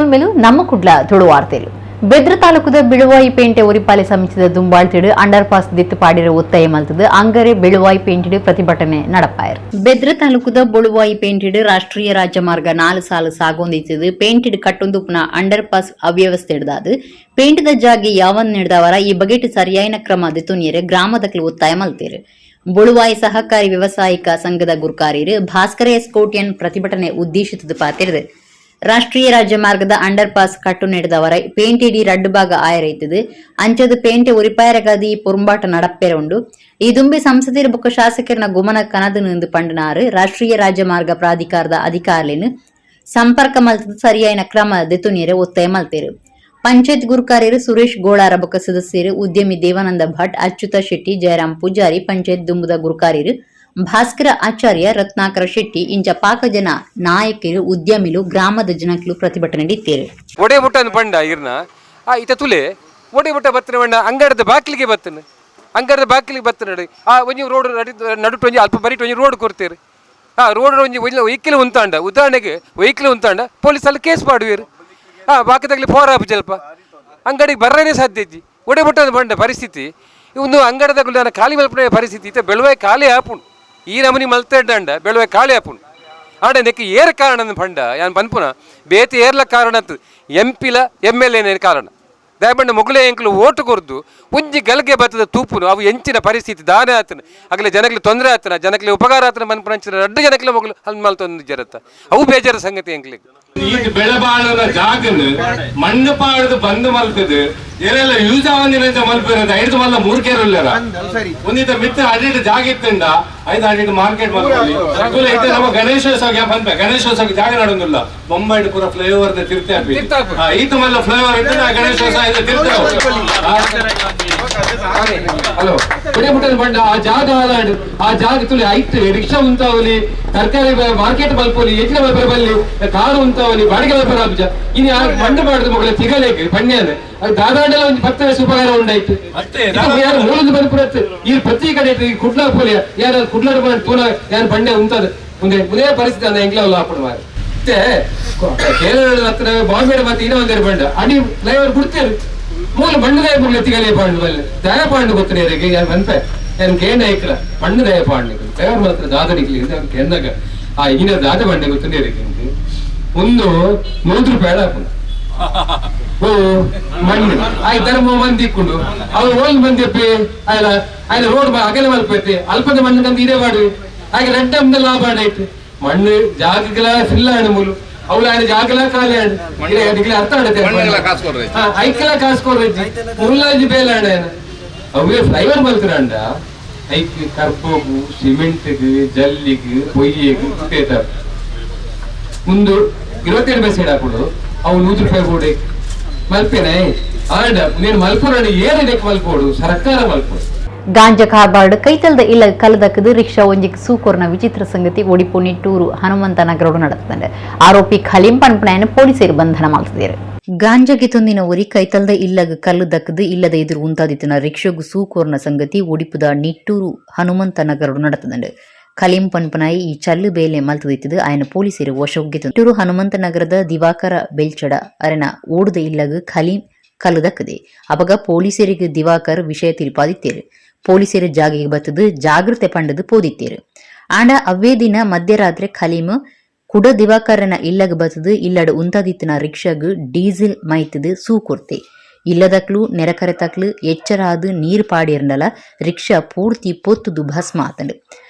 ಸೊಲ್ಮೆಲು. ನಮ್ಮ ಕುಡ್ಲ ತುಳು ವಾರ್ತೆಲು. ಬೆದ್ರ ತಾಲೂಕುದ ಬೆಳುವಾಯಿ ಪೇಂಟೆ ಒರಿಪಾಲೆ ಸಮಿತಿದ ದುಂಬಾಳ್ತಿಡು ಅಂಡರ್ ಪಾಸ್ ದಿತ್ತು ಪಾಡಿರ ಒತ್ತಾಯ ಮಲ್ತದು ಅಂಗರೆ ಬೆಳುವಾಯಿ ಪೇಂಟಿಡು ಪ್ರತಿಭಟನೆ நடப்பாಯರ್. ಬೆದ್ರ ತಾಲೂಕುದ ಬೊಳುವಾಯಿ ಪೇಂಟಿಡು ರಾಷ್ಟ್ರೀಯ ರಾಜ್ಯ ಮಾರ್ಗ 4 ಸಾಲು ಸಾಗೊಂದಿತ್ತದು ಪೇಂಟಿಡ್ ಕಟ್ಟೊಂದುಪ್ಪುನ ಅಂಡರ್ ಪಾಸ್ ಅವ್ಯವಸ್ಥೆ ಹಿಡ್ದಾದು ಪೇಂಟದ ಜಾಗೆ ಯಾವನ್ ಹಿಡ್ದವರ ಈ ಬಗೆಟ್ ಸರಿಯಾಯಿನ ಕ್ರಮ ದೆತೊನಿಯರೆ ಗ್ರಾಮದಕ್ಲು ಒತ್ತಾಯ ಮಲ್ತೇರು. ಬೊಳುವಾಯಿ ಸಹಕಾರಿ ವ್ಯವಸಾಯಿಕ ಸಂಘದ ಗುರ್ಕಾರೀರು ಭಾಸ್ಕರ ಎಸ್ ಕೋಟ್ಯನ್ ಪ್ರತಿಭಟನೆ ಉದ್ದೇಶಿತದ ಪಾತಿರದು. ರಾಷ್ಟ್ರೀಯ ರಾಜ್ಯ ಮಾರ್ಗದ ಅಂಡರ್ ಪಾಸ್ ಕಟ್ಟು ನಡೆದವರ ಪೇಂಟಿಡಿ ರಡ್ಡು ಭಾಗ ಆಯರೈತದು ಅಂಚದ ಪೇಂಟೆ ಉರಿಪಾಯರಗಾದಿ ಈ ಪೊರುಂಬಾಟ ನಡಪ್ಪೆರೆ ಉಂಡು. ಈ ದುಂಬೆ ಸಂಸದೀರ ಬೊಕ್ಕ ಶಾಸಕರನ ಗುಮನ ಕನದು ನಿಂದು ಪಂಡನಾರು ರಾಷ್ಟ್ರೀಯ ರಾಜ್ಯ ಮಾರ್ಗ ಪ್ರಾಧಿಕಾರದ ಅಧಿಕಾರಿలను ಸಂಪರ್ಕ ಮಲ್ತದ ಸರಿಯಾಯಿನ ಕ್ರಮ ದೆತೊನಿಯರೆ ಒತ್ತಾಯ ಮಲ್ತೇರು. ಪಂಚಾಯತ್ ಗುರುಕಾರ್ಯರು ಸುರೇಶ್ ಗೋಳಾರ ಬೊಕ್ಕ ಸದಸ್ಯರು ಉದ್ಯಮಿ ದೇವಾನಂದ ಭಟ್, ಅಚ್ಯುತ ಶೆಟ್ಟಿ, ಜಯರಾಮ್ ಪೂಜಾರಿ, ಪಂಚಾಯತ್ ದುಂಬುದ ಗುರುಕಾರ್ಯರು ಭಾಸ್ಕರ ಆಚಾರ್ಯ, ರತ್ನಾಕರ ಶೆಟ್ಟಿ ಇಂಚ ಪಾಕ ಜನ ನಾಯಕರು, ಉದ್ಯಮಿಲು, ಗ್ರಾಮದ ಜನಕ್ಲು ಪ್ರತಿಭಟನೆ ಇತ್ತೇರು. ಒಡೆ ಬುಟ್ಟನ್ ಪಂಡ ಇರ್ನ ಆ ಇತ ತುಲೆ ಒಡೆ ಬುಟ್ಟ ಬತ್ತನ ಬಣ್ಣ ಅಂಗಡದ ಬಾಕಿಲಿಗೆ ಬತ್ತನ, ಅಂಗಡದ ಬಾಕಿಲಿಗೆ ಬತ್ತನ. ಆ ಒಂಜಿ ರೋಡ್ ನಡುಟು ಒಂಜಿ ಅಲ್ಪ ಬರಿಟ್ ಒಂಜಿ ರೋಡ್ ಕೊಡ್ತೇರು. ಆ ರೋಡ್ ಒಂಜಿ ಒಂಜಿ ವೆಹಿಕಲ್ ಉಂತಾಂಡ, ಉದಾಹರಣೆಗೆ ವೆಹಿಕಲ್ ಉಂತಾಂಡ ಪೊಲೀಸ್ ಅಲ್ಲಿ ಕೇಸ್ ಮಾಡುವೇರು. ಆ ಬಾಕಿದಾಗಲಿ ಫೋರ್ ಆಪು ಜಲ್ಪ ಅಂಗಡಿಗೆ ಬರ್ರೇನೆ ಸಾಧ್ಯ ಇಜ್ಜಿ. ಒಡೆ ಬುಟ್ಟನ ಪಂಡ ಪರಿಸ್ಥಿತಿ ಒಂದು ಅಂಗಡದ ನಾನು ಖಾಲಿ ಮಲ್ಪನೆ ಪರಿಸ್ಥಿತಿ. ಇತ್ತ ಬೆಳುವೆ ಖಾಲಿ ಆಪುಂಡು. ಈ ನಮೂನಿ ಮಲ್ತೆಡ್ಡಂಡ ಬೆಳುವೆ ಖಾಲಿ ಆಪುಂಡು. ಆಂಡ ನೆಕ್ ಏರ್ ಕಾರಣ ಪಂಡ ಯಾನ್ ಪನ್ಪುನ ಬೇತೆ ಏರ್ಲ ಕಾರಣ ಎಂ ಪಿಲ ಎಮ್ ಎಲ್ ಎನ ಕಾರಣ. ದಯಮಂಡ ಮೊಗಲೇ ಎಂಕ್ಲು ಓಟು ಕೊರ್ದು ಒಂಜಿ ಗಲ್ಗೆ ಬತ್ತದ ತೂಪುನು ಅವು ಎಂಚಿನ ಪರಿಸ್ಥಿತಿ ದಾನೆ ಆತನ ಅಗಲೆ ಜನಕ್ಲೆ ತೊಂದರೆ ಆತನ, ಜನಕ್ಲೆ ಉಪಕಾರ ಆತನ ಮನ್ಪುನ ಅಂಚಿನ ರಡ್ಡು ಜನಕ್ಲೆ ಮೊಗಲು ಅಲ್ಲಿ ಮಲ್ತೊಂದು ಜರತ್ತ ಅವು ಬೇಜಾರ ಸಂಗತಿ ಎಂಕ್ಲಿಗೆ. ಈ ಬೆಳೆಬಾಳನ ಜಾಗನ್ ಮಣ್ಣು ಪಾಡ್ದು ಬಂದ್ ಮಲ್ತದು ಏನೆಲ್ಲ ಯೂಸ್ ಆವಂದಿನ ಮಲ್ಪಿರೋದು ಐದು ಮಲ್ಲ ಮೂರ್ಕೇರುಲ್ಲರ ಒಂದಿತ ಮಿತ್ತ ಅಡಿಟ್ ಜಾಗ ಇತ್ತಂಡ ಐದು ಅಡಿಟ್ ಮಾರ್ಕೆಟ್ ಮಲ್ಪೊಲಿ. ಇತ್ತೆ ನಮ್ಮ ಗಣೇಶೋತ್ಸವಕ್ಕೆ ಪನ್ಪೆ, ಗಣೇಶೋತ್ಸವಕ್ಕೆ ಜಾಗ ನಡೊಂದಿಲ್ಲ. ಬೊಂಬೈಡ್ ಪೂರ ಫ್ಲೈಓವರ್ ದ ತಿರ್ತೆ ಹಾಪಿ ಈತ ಮಲ್ಲ ಫ್ಲೈಓವರ್ ಇತ್ತು ಗಣೇಶೋತ್ಸವ ಇದು ತಿರ್ತೆ. ಹಲೋ, ಕೊಡೆ ಬಂಡ ಆ ಜಾಗ ಹಾಲಾಡು ಆ ಜಾಗ ತುಳಿ ಐತ್ ರಿಕ್ಷಾ ಉಂತಾವಲಿ, ತರಕಾರಿ ಮಾರ್ಕೆಟ್ ಮಲ್ಪೊಲಿ, ಎಚ್ಚಿನ ಮಲ್ಪರ ಬಲ್ಲಿ, ಕಾರು ಉಂತಾವಲಿ, ಬಾಡಿಗೆ ಮಲ್ಪರ ಆಪುಜ. ಇನಿ ಆ ಮಂಡು ಮಾಡುದು ಮಗಳ ತಿಗಲೇಕ್ ಪಣ್ಯಾನ ಅದು ದಾದಾಂಡಲ ಒಂಜಿ 10 ವಯಸ್ಸು ಉಪಕಾರ ಉಂಡಾಯ್ತು. ಯಾರು ಮೂಲದ ಬಂದು ಈ ಪ್ರತಿ ಕಡೆ ಈ ಕುಡ್ಲ ಪೋಲಿಯ ಯಾರು ಕುಡ್ಲಾಡ ಬಂದು ತೂನ ಯಾರು ಬಂಡೆ ಉಂತದ ಮುಂದೆ ಉದೇ ಪರಿಸ್ಥಿತಿ ಅಂದ ಎಂಕ್ಲವಲ್ಲ ಆಪುಡು ಮಾರೆ. ಮತ್ತೆ ಕೇರಳದ ಹತ್ರ ಬಾಂಬೆ ಮತ್ತೆ ಇನ್ನೂ ಒಂದೆರಡು ಬಂಡ ಅಡಿ ಫ್ಲೈಓವರ್ ಬಿಡ್ತೇವೆ. ಮೂಲ ಬಣ್ಣದ ಮುಗ್ಲ ತಿಗಲೆ ಪಾಂಡು ಬಲ್ಲೆ ದಯ ಪಾಂಡು ಗೊತ್ತು ನೇರಿಗೆ ಯಾರು ಮನ್ಪೆ ಯಾರು ಕೇಂದ್ರ ಐಕ್ಲ ಮಣ್ಣು ದಯ ಪಾಂಡು ಫ್ಲೈಓವರ್ ಮಾತ್ರ ದಾದಡಿಕ್ಲಿ ಕೆಂದಾಗ ಆ ಈಗಿನ ದಾದ ಬಂಡೆ ಗೊತ್ತು ನೇರಿಗೆ ಒಂದು 100 ರೂಪಾಯಿ ಹಾಕೊಂಡು ಓ ಮಣ್ಣು ಆಯ್ ಧರ್ಮ ಮಂದಿ ಇಕ್ಕೊಂಡು ಅವ್ರು ಓಲ್ ಮಂದಿ ಅಪ್ಪಿ ಆಯ್ಲ ಆಯ್ಲ ರೋಡ್ ಅಗಲ ಮಲ್ಪೈತಿ ಅಲ್ಪದ ಮಣ್ಣು ಕಂದು ಇದೇ ಮಾಡುವಿ. ಹಾಗೆ ರೆಡ್ಡಮ್ದ ಲಾಭ ಆಯ್ತು. ಮಣ್ಣು ಜಾಗಗಳ ಫಿಲ್ ಆಣ ಮೂಲು ಅವ್ಳು ಆಯ್ನ ಜಾಗಲ ಖಾಲಿ ಆಣ ಅರ್ಥ ಆಡತ್ತೆ. ಐಕ್ಲ ಕಾಸು ಕೊಡ್ರಜ್ಜಿ ಮುಲ್ಲಾಜಿ ಬೇಲಾಣ ಅವೇ ಫ್ಲೈಓವರ್ ಮಲ್ತಿರಂಡ ಐಕ್ ಕರ್ಪೋಗು ಸಿಮೆಂಟ್ಗ್ ಜಲ್ಲಿಗ್ ಪೊಯ್ಯೆಗ್ ತೇತಾರ. ಒಂದು 27 ಪೈಸೆ ಹಾಕೊಡು ಅವು 100 ರೂಪಾಯಿ ಬೋಡೆ ಮಲ್ಪೇನೆ. ಆಂಡ ನೀನು ಮಲ್ಪೋಣ ಏನ್ ಮಲ್ಪೋಡು, ಸರ್ಕಾರ ಮಲ್ಪೋಡು. ಗಾಂಜಾ ಕಾರ್ಬಾರ್ಡ್ ಕೈತಲ್ದ ಇಲ್ಲ ಕಲದಕ್ಕದು ರಿಕ್ಷಾ ಒಂಜಿಕ್ ಸೂಕೊರ್ನ ವಿಚಿತ್ರ ಸಂಗತಿ ಒಡಿಪು ನಿಟ್ಟೂರು ಹನುಮಂತ ನಗರೋಡು ನಡೆತಂಡೆ. ಆರೋಪಿ ಖಲೀಂ ಪನ್ಪಣೆಯನ್ನು ಪೊಲೀಸರು ಬಂಧನ ಮಾಡ್ತಿದ್ದಾರೆ. ಗಾಂಜಾಗೆ ತೊಂದಿನ ಒರಿ ಕೈತಲ್ದ ಇಲ್ಲಗ ಕಲ್ಲು ದಕ್ಕದು ಇಲ್ಲದ ಎದುರು ಉಂತಾದಿತ್ತನ ರಿಕ್ಷಾಗು ಸೂಕೋರ್ನ ಸಂಗತಿ ಒಡಿಪುದ ನಿಟ್ಟೂರು ಹನುಮಂತ ನಗರೋಡು ನಡೆತದಂಡೆ. ಖಲೀಂ ಪನ್ಪನಾಯಿ ಈ ಚಲ್ಲು ಬೇಲೆ ಮಲ್ತದಿತ್ತದು ಆಯನ ಪೊಲೀಸರು ವಶಕ್ಕೆ. ನಿಟ್ಟೂರು ಹನುಮಂತ ನಗರದ ದಿವಾಕರ ಬೆಲ್ಚಡ ಅರೆನ ಓಡುದ ಇಲ್ಲಗ ಖಲೀಂ ಕಲ್ಲು ದಕ್ಕದೆ. ಅಪಗ ಪೊಲೀಸರಿಗೆ ದಿವಾಕರ್ ವಿಷಯ ತಿರುಪಾದಿತ್ತೇರು. ಪೊಲೀಸರು ಜಾಗೆಗೆ ಬತ್ತದು ಜಾಗೃತೆ ಪಂಡದು ಪೋದಿತ್ತೇರು. ಆಂಡ ಅವ್ವೇ ದಿನ ಮಧ್ಯರಾತ್ರಿ ಖಲೀಮ್ ಕುಡ ದಿವಾಕರನ ಇಲ್ಲಗ ಬತ್ತದು ಇಲ್ಲಡ ಉಂತಾದಿತ್ತಿನ ರಿಕ್ಷಾಗ್ ಡೀಸೆಲ್ ಮೈತದು ಸೂ ಕೊರ್ತೆ. ಇಲ್ಲದಕ್ಲು ನೆರಕರೆ ತಕ್ಲು ಎಚ್ಚರಾದು ನೀರು ಪಾಡಿರ್ಂಡಲ ರಿಕ್ಷಾ ಪೂರ್ತಿ ಪೊತ್ತುದು ಭಸ್ಮ ಆತಂಡು.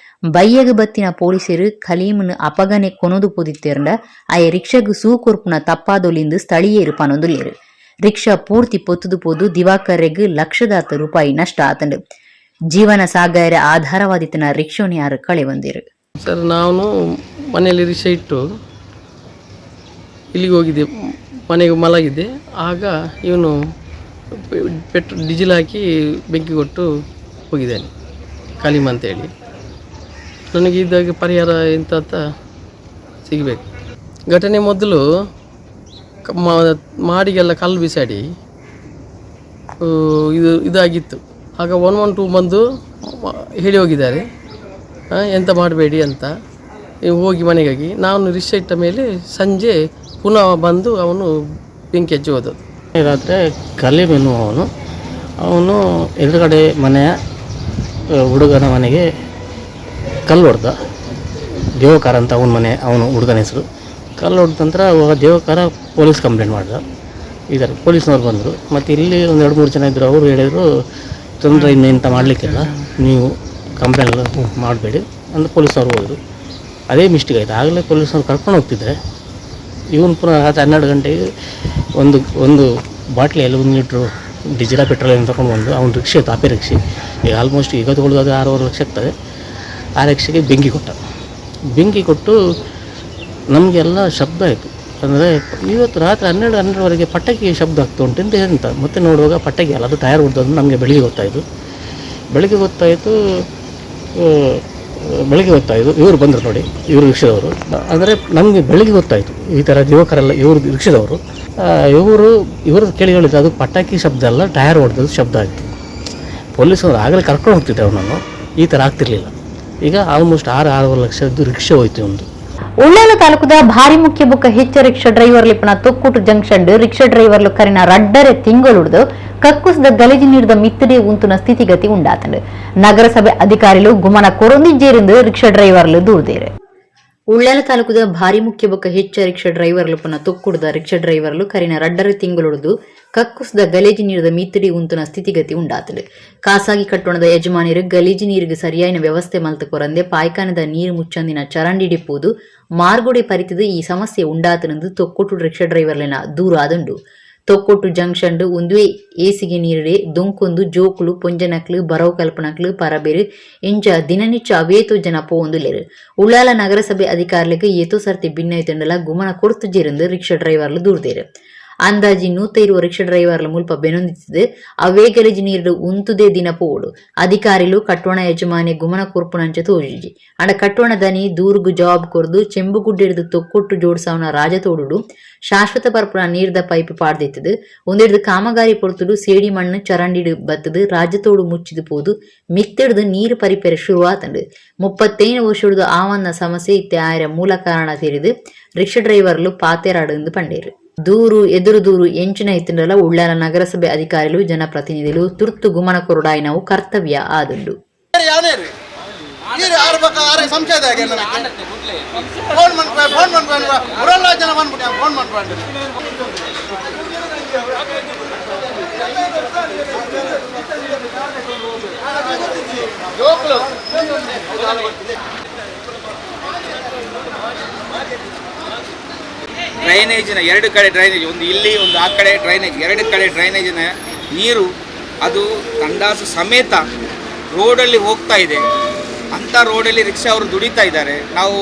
ಬಯ್ಯಗ ಬತ್ತಿನ ಪೊಲೀಸರು ಖಲೀಮ್ನ ಅಪಗನೆ ಕೊನೊದು ಪೋದಿತ್ತೇರ್ಂಡ ಆಯ ರಿಕ್ಷಾಗ್ ಸೂ ಕೊರ್ಪುನ ತಪ್ಪಾದೊಲಿಂದು ಸ್ಥಳೀಯರು ಪನೊಂದುಲ್ಲೇರು. ರಿಕ್ಷಾ ಪೂರ್ತಿ ಪೊತ್ತುದು ಪೋದು ದಿವಾಕರೆಗ್ ಲಕ್ಷದಾತ ರೂಪಾಯಿ ನಷ್ಟ ಆತಂಡು. ಜೀವನ ಸಾಗರ ಆಧಾರವಾದಿತನ ರಿಕ್ಷೋನಿ ಯಾರು ಕಳೆ ಬಂದಿರು. ಸರ್, ನಾನು ಮನೆಯಲ್ಲಿ ರಿಕ್ಷಾ ಇಟ್ಟು ಇಲ್ಲಿಗೆ ಹೋಗಿದ್ದೆ, ಮನೆಗೆ ಮಲಗಿದ್ದೆ. ಆಗ ಇವನು ಡೀಸೆಲ್ ಹಾಕಿ ಬೆಂಕಿ ಕೊಟ್ಟು ಹೋಗಿದ್ದಾನೆ, ಕಲೀಮ್ ಅಂತೇಳಿ. ನನಗೆ ಇದ್ದಾಗೆ ಪರಿಹಾರ ಎಂತ ಅಂತ ಸಿಗಬೇಕು. ಘಟನೆ ಮೊದಲು ಮಾಡಿಗೆಲ್ಲ ಕಲ್ಲು ಬಿಸಾಡಿ ಇದು ಇದಾಗಿತ್ತು. ಆಗ 112 ಬಂದು ಹೇಳಿ ಹೋಗಿದ್ದಾರೆ, ಎಂತ ಮಾಡಬೇಡಿ ಅಂತ. ನೀವು ಹೋಗಿ ಮನೆಗಾಗಿ. ನಾನು ರಿಕ್ಷಾ ಇಟ್ಟ ಮೇಲೆ ಸಂಜೆ ಪುನಃ ಬಂದು ಅವನು ಬೆಂಕಿ ಹಚ್ಚಿ ಹೋದದ್ದು. ರಾತ್ರಿ ಕಲೀಮ್ ಎನ್ನುವವನು ಅವನು ಎದುರುಗಡೆ ಮನೆಯ ಹುಡುಗನ ಮನೆಗೆ ಕಲ್ಲು ಹೊಡೆದ. ದೇವಕಾರ ಅಂತ ಅವನ ಮನೆ, ಅವನು ಹುಡುಗನ ಹೆಸರು. ಕಲ್ಲು ಹೊಡೆದ ನಂತರ ದೇವಕಾರ ಪೊಲೀಸ್ ಕಂಪ್ಲೇಂಟ್ ಮಾಡಿದ. ಇದರ ಪೊಲೀಸ್ನವ್ರು ಬಂದರು. ಮತ್ತು ಇಲ್ಲಿ ಒಂದು 2-3 ಜನ ಇದ್ದರು. ಅವರು ಹೇಳಿದರು, ತೊಂದರೆ ಇನ್ನೆಂತ ಮಾಡಲಿಕ್ಕಿಲ್ಲ, ನೀವು ಕಂಪ್ಲೇಂಟ್ ಮಾಡಬೇಡಿ ಅಂತ ಪೊಲೀಸ್ನವ್ರು ಹೋದರು. ಅದೇ ಮಿಸ್ಟೇಕ್ ಆಯಿತು. ಆಗಲೇ ಪೊಲೀಸ್ನವ್ರು ಕರ್ಕೊಂಡು ಹೋಗ್ತಿದ್ರೆ ಇವನು ಪುನಃ ರಾತ್ರಿ 12 ಗಂಟೆಗೆ ಒಂದು ಒಂದು ಬಾಟ್ಲಿಯಲ್ಲಿ 1 ಲೀಟ್ರು ಡೀಸೆಲ ಪೆಟ್ರೋಲ್ ತಗೊಂಡು ಬಂದು ಅವ್ನ ರಿಕ್ಷೆ, ತಾಪೆ ರಿಕ್ಷೆ, ಈಗ ಆಲ್ಮೋಸ್ಟ್ ಈಗ ತೊಗೊಳ್ಳೋದಾದ್ರೆ 6.5 ಲಕ್ಷ ಆಗ್ತದೆ. ಆ ರಿಕ್ಷೆಗೆ ಬೆಂಕಿ ಕೊಟ್ಟ. ಬೆಂಕಿ ಕೊಟ್ಟು ನಮಗೆಲ್ಲ ಶಬ್ದ ಆಯಿತು. ಅಂದರೆ ಇವತ್ತು ರಾತ್ರಿ 12-12ವರೆಗೆ ಪಟಾಕಿ ಶಬ್ದ ಆಗ್ತಾ ಉಂಟು ಅಂತ ಎಂತ ಮತ್ತೆ ನೋಡುವಾಗ ಪಟಾಕಿ ಅಲ್ಲ, ಅದು ಟೈರ್ ಹೊಡೆದದ್ದು ನಮಗೆ ಬೆಳಿಗ್ಗೆ ಗೊತ್ತಾಯಿತು. ಬೆಳಿಗ್ಗೆ ಗೊತ್ತಾಯಿತು ಇವರು ಬಂದರು ನೋಡಿ, ಇವರು ರಿಕ್ಷಾದವರು. ಅಂದರೆ ನಮಗೆ ಬೆಳಿಗ್ಗೆ ಗೊತ್ತಾಯಿತು ಈ ಥರ ಯುವಕರೆಲ್ಲ ಇವರು ರಿಕ್ಷಾದವರು. ಇವರು ಕೇಳಿ ಹೇಳಿದ್ರು ಅದು ಪಟಾಕಿ ಶಬ್ದ ಅಲ್ಲ, ಟೈರ್ ಹೊಡೆದದ್ದು ಶಬ್ದ ಆಯಿತು. ಪೊಲೀಸವರು ಆಗಲೇ ಕರ್ಕೊಂಡು ಹೋಗ್ತಿದ್ದೆ ಅವನನ್ನು, ಈ ಥರ ಆಗ್ತಿರ್ಲಿಲ್ಲ. ಈಗ ಆಲ್ಮೋಸ್ಟ್ 6-6.5 ಲಕ್ಷದ್ದು ರಿಕ್ಷಾ ಹೋಯ್ತು ಒಂದು. ಉಳ್ಳಾಲ ತಾಲೂಕುದ ಭಾರಿ ಮುಖ್ಯ ಬುಕ್ಕ ಹೆಚ್ಚ ರಿಕ್ಷಾ ಡ್ರೈವರ್ ಲಿಪನ ತೊಕ್ಕೂಟು ಜಂಕ್ಷನ್ ರಿಕ್ಷಾ ಡ್ರೈವರ್ಲು ಕರಿನ ರಡ್ಡರೆ ತಿಂಗಳುಡ್ದು ಕಕ್ಕುಸದ ಗಲೀಜು ನೀಡಿದ ಮಿತ್ತಡೆ ಉಂತುನ ಸ್ಥಿತಿಗತಿ ಉಂಡಾತಂಡು. ನಗರಸಭೆ ಅಧಿಕಾರಿಲು ಗುಮನ ಕೊರೊಂದಿಜ್ಜೇರಿಂದ ರಿಕ್ಷಾ ಡ್ರೈವರ್ಲು ದೂರ್ದೇರು. ಉಳ್ಳಾಲ ತಾಲೂಕುದ ಭಾರಿ ಮುಖ್ಯ ಬೊಕ್ಕ ಹೆಚ್ಚ ರಿಕ್ಷಾ ಡ್ರೈವರ್ಲು ಪುನಃ ತೊಕ್ಕುಡ್ದ ರಿಕ್ಷಾ ಡ್ರೈವರ್ಲು ಕರಿನ ರಡ್ಡರೆ ತಿಂಗಳುಡ್ದು ಕಕ್ಕುಸದ ಗಲೀಜು ನೀರದ ಮಿತ್ತಡಿ ಉಂತುನ ಸ್ಥಿತಿಗತಿ ಉಂಡಾತಂಡು. ಖಾಸಗಿ ಕಟ್ಟೋಣದ ಯಜಮಾನಿರು ಗಲೀಜು ನೀರಿಗೆ ಸರಿಯಾಯಿನ ವ್ಯವಸ್ಥೆ ಮಲ್ತ ಕೊರಂದೆ ಪಾಯ್ಖಾನದ ನೀರು ಮುಚ್ಚಂದಿನ ಚರಂಡಿ ಡಿಪ್ಪುವುದು ಮಾರ್ಗೋಡೆ ಪರಿತಿದು ಈ ಸಮಸ್ಯೆ ಉಂಡಾತನಂದು ತೊಕ್ಕೊಟ್ಟು ರಿಕ್ಷಾ ಡ್ರೈವರ್ಲಿನ ದೂರಾದುಂಡು. ತೊಕ್ಕೊಟ್ಟು ಜಂಕ್ಷನ್ ಒಂದುವೆ ಏಸಿಗೆ ನೀರುಡೆ ದೊಂಕೊಂದು ಜೋಕುಲು ಪೊಂಜನಕ್ಲು ಬರವು ಕಲ್ಪನಕ್ಲು ಪರಬೇರು ಇಂಚ ದಿನನಿಚ್ಚ ಅವೇತೋ ಜನ ಪೋವೊಂದುಲ್ಲೆರ್. ಉಳ್ಳಾಲ ನಗರಸಭೆ ಅಧಿಕಾರಿಗಳಿಗೆ ಏತೋ ಸರ್ತಿ ಭಿನ್ನೈತಂಡಲ ಗುಮನ ಕೊಡ್ತುಜೆರೆಂದು ರಿಕ್ಷಾ ಡ್ರೈವರ್ಲು ದೂರ್ದೇರು. ಅಂದಾಜಿ 120 ರಿಕ್ಷಾ ಡ್ರೈವರ್ಲ ಮುಲ್ಪ ಬೆನೊಂದಿತ್ತಿದ್ ಅವೇ ಗಲೀಜು ನೀರು ಉಂತುದೇ ದಿನ ಪೋವೊಡು. ಅಧಿಕಾರಿಲು ಕಟ್ಟೋಣ ಯಜಮಾನಿ ಗುಮನ ಕೊರ್ಪುನಂಚ ತೋಜುಜಿ. ಅಂಡ ಕಟ್ಟೋಣ ದನಿ ದೂರುಗು ಜವಾಬ್ ಕೊರ್ದು ಚೆಂಬುಗುಡ್ಡೆಡ್ದು ತೊಕ್ಕೊಟ್ಟು ಜೋಡ್ಸಾವನ ರಾಜತೋಡುಡು ಶಾಶ್ವತ ಪರ್ಪುನ ನೀರ್ದ ಪೈಪ್ ಪಾಡ್ದಿತ್ತದು. ಒಂದೆಡ್ದು ಕಾಮಗಾರಿ ಪೊರ್ತುಡು ಸೇಡಿ ಮಣ್ಣು ಚರಂಡಿಡು ಬತ್ತದು ರಾಜತೋಡು ಮುಚ್ಚಿದು ಪೋದು ಮಿತ್ತೆಡ್ದು ನೀರು ಪರಿಪೆರೆ ಶುರುವಾತಂಡು. 35 ವರ್ಷಡ್ದು ಆವನ್ನ ಸಮಸ್ಯೆ ಇತ್ತೆ ಆಯರ ಮೂಲ ಕಾರಣ ತೆರಿದು ರಿಕ್ಷಾ ಡ್ರೈವರ್ಲು ಪಾತೆರಾಡು ಪಂಡೇರು. ದೂರು ಎದುರು ದೂರು ಎಂಚಿನ ಇತ್ತಿಂಡಲ ಉಳ್ಳಾಲ ನಗರಸಭೆ ಅಧಿಕಾರಿಲು ಜನಪ್ರತಿನಿಧಿಲು ತುರ್ತು ಗುಮನ ಕೊರಡಾಯಿನವು ಕರ್ತವ್ಯ ಆದುಂಡು. ಡ್ರೈನೇಜಿನ ಎರಡು ಕಡೆ ಡ್ರೈನೇಜ್, ಒಂದು ಇಲ್ಲಿ ಒಂದು ಆ ಕಡೆ ಡ್ರೈನೇಜ್, ಎರಡು ಕಡೆ ಡ್ರೈನೇಜಿನ ನೀರು ಅದು ತಂಡಾಸು ಸಮೇತ ರೋಡಲ್ಲಿ ಹೋಗ್ತಾ ಇದೆ. ಅಂಥ ರೋಡಲ್ಲಿ ರಿಕ್ಷಾ ಅವರು ದುಡಿತಾ ಇದ್ದಾರೆ. ನಾವು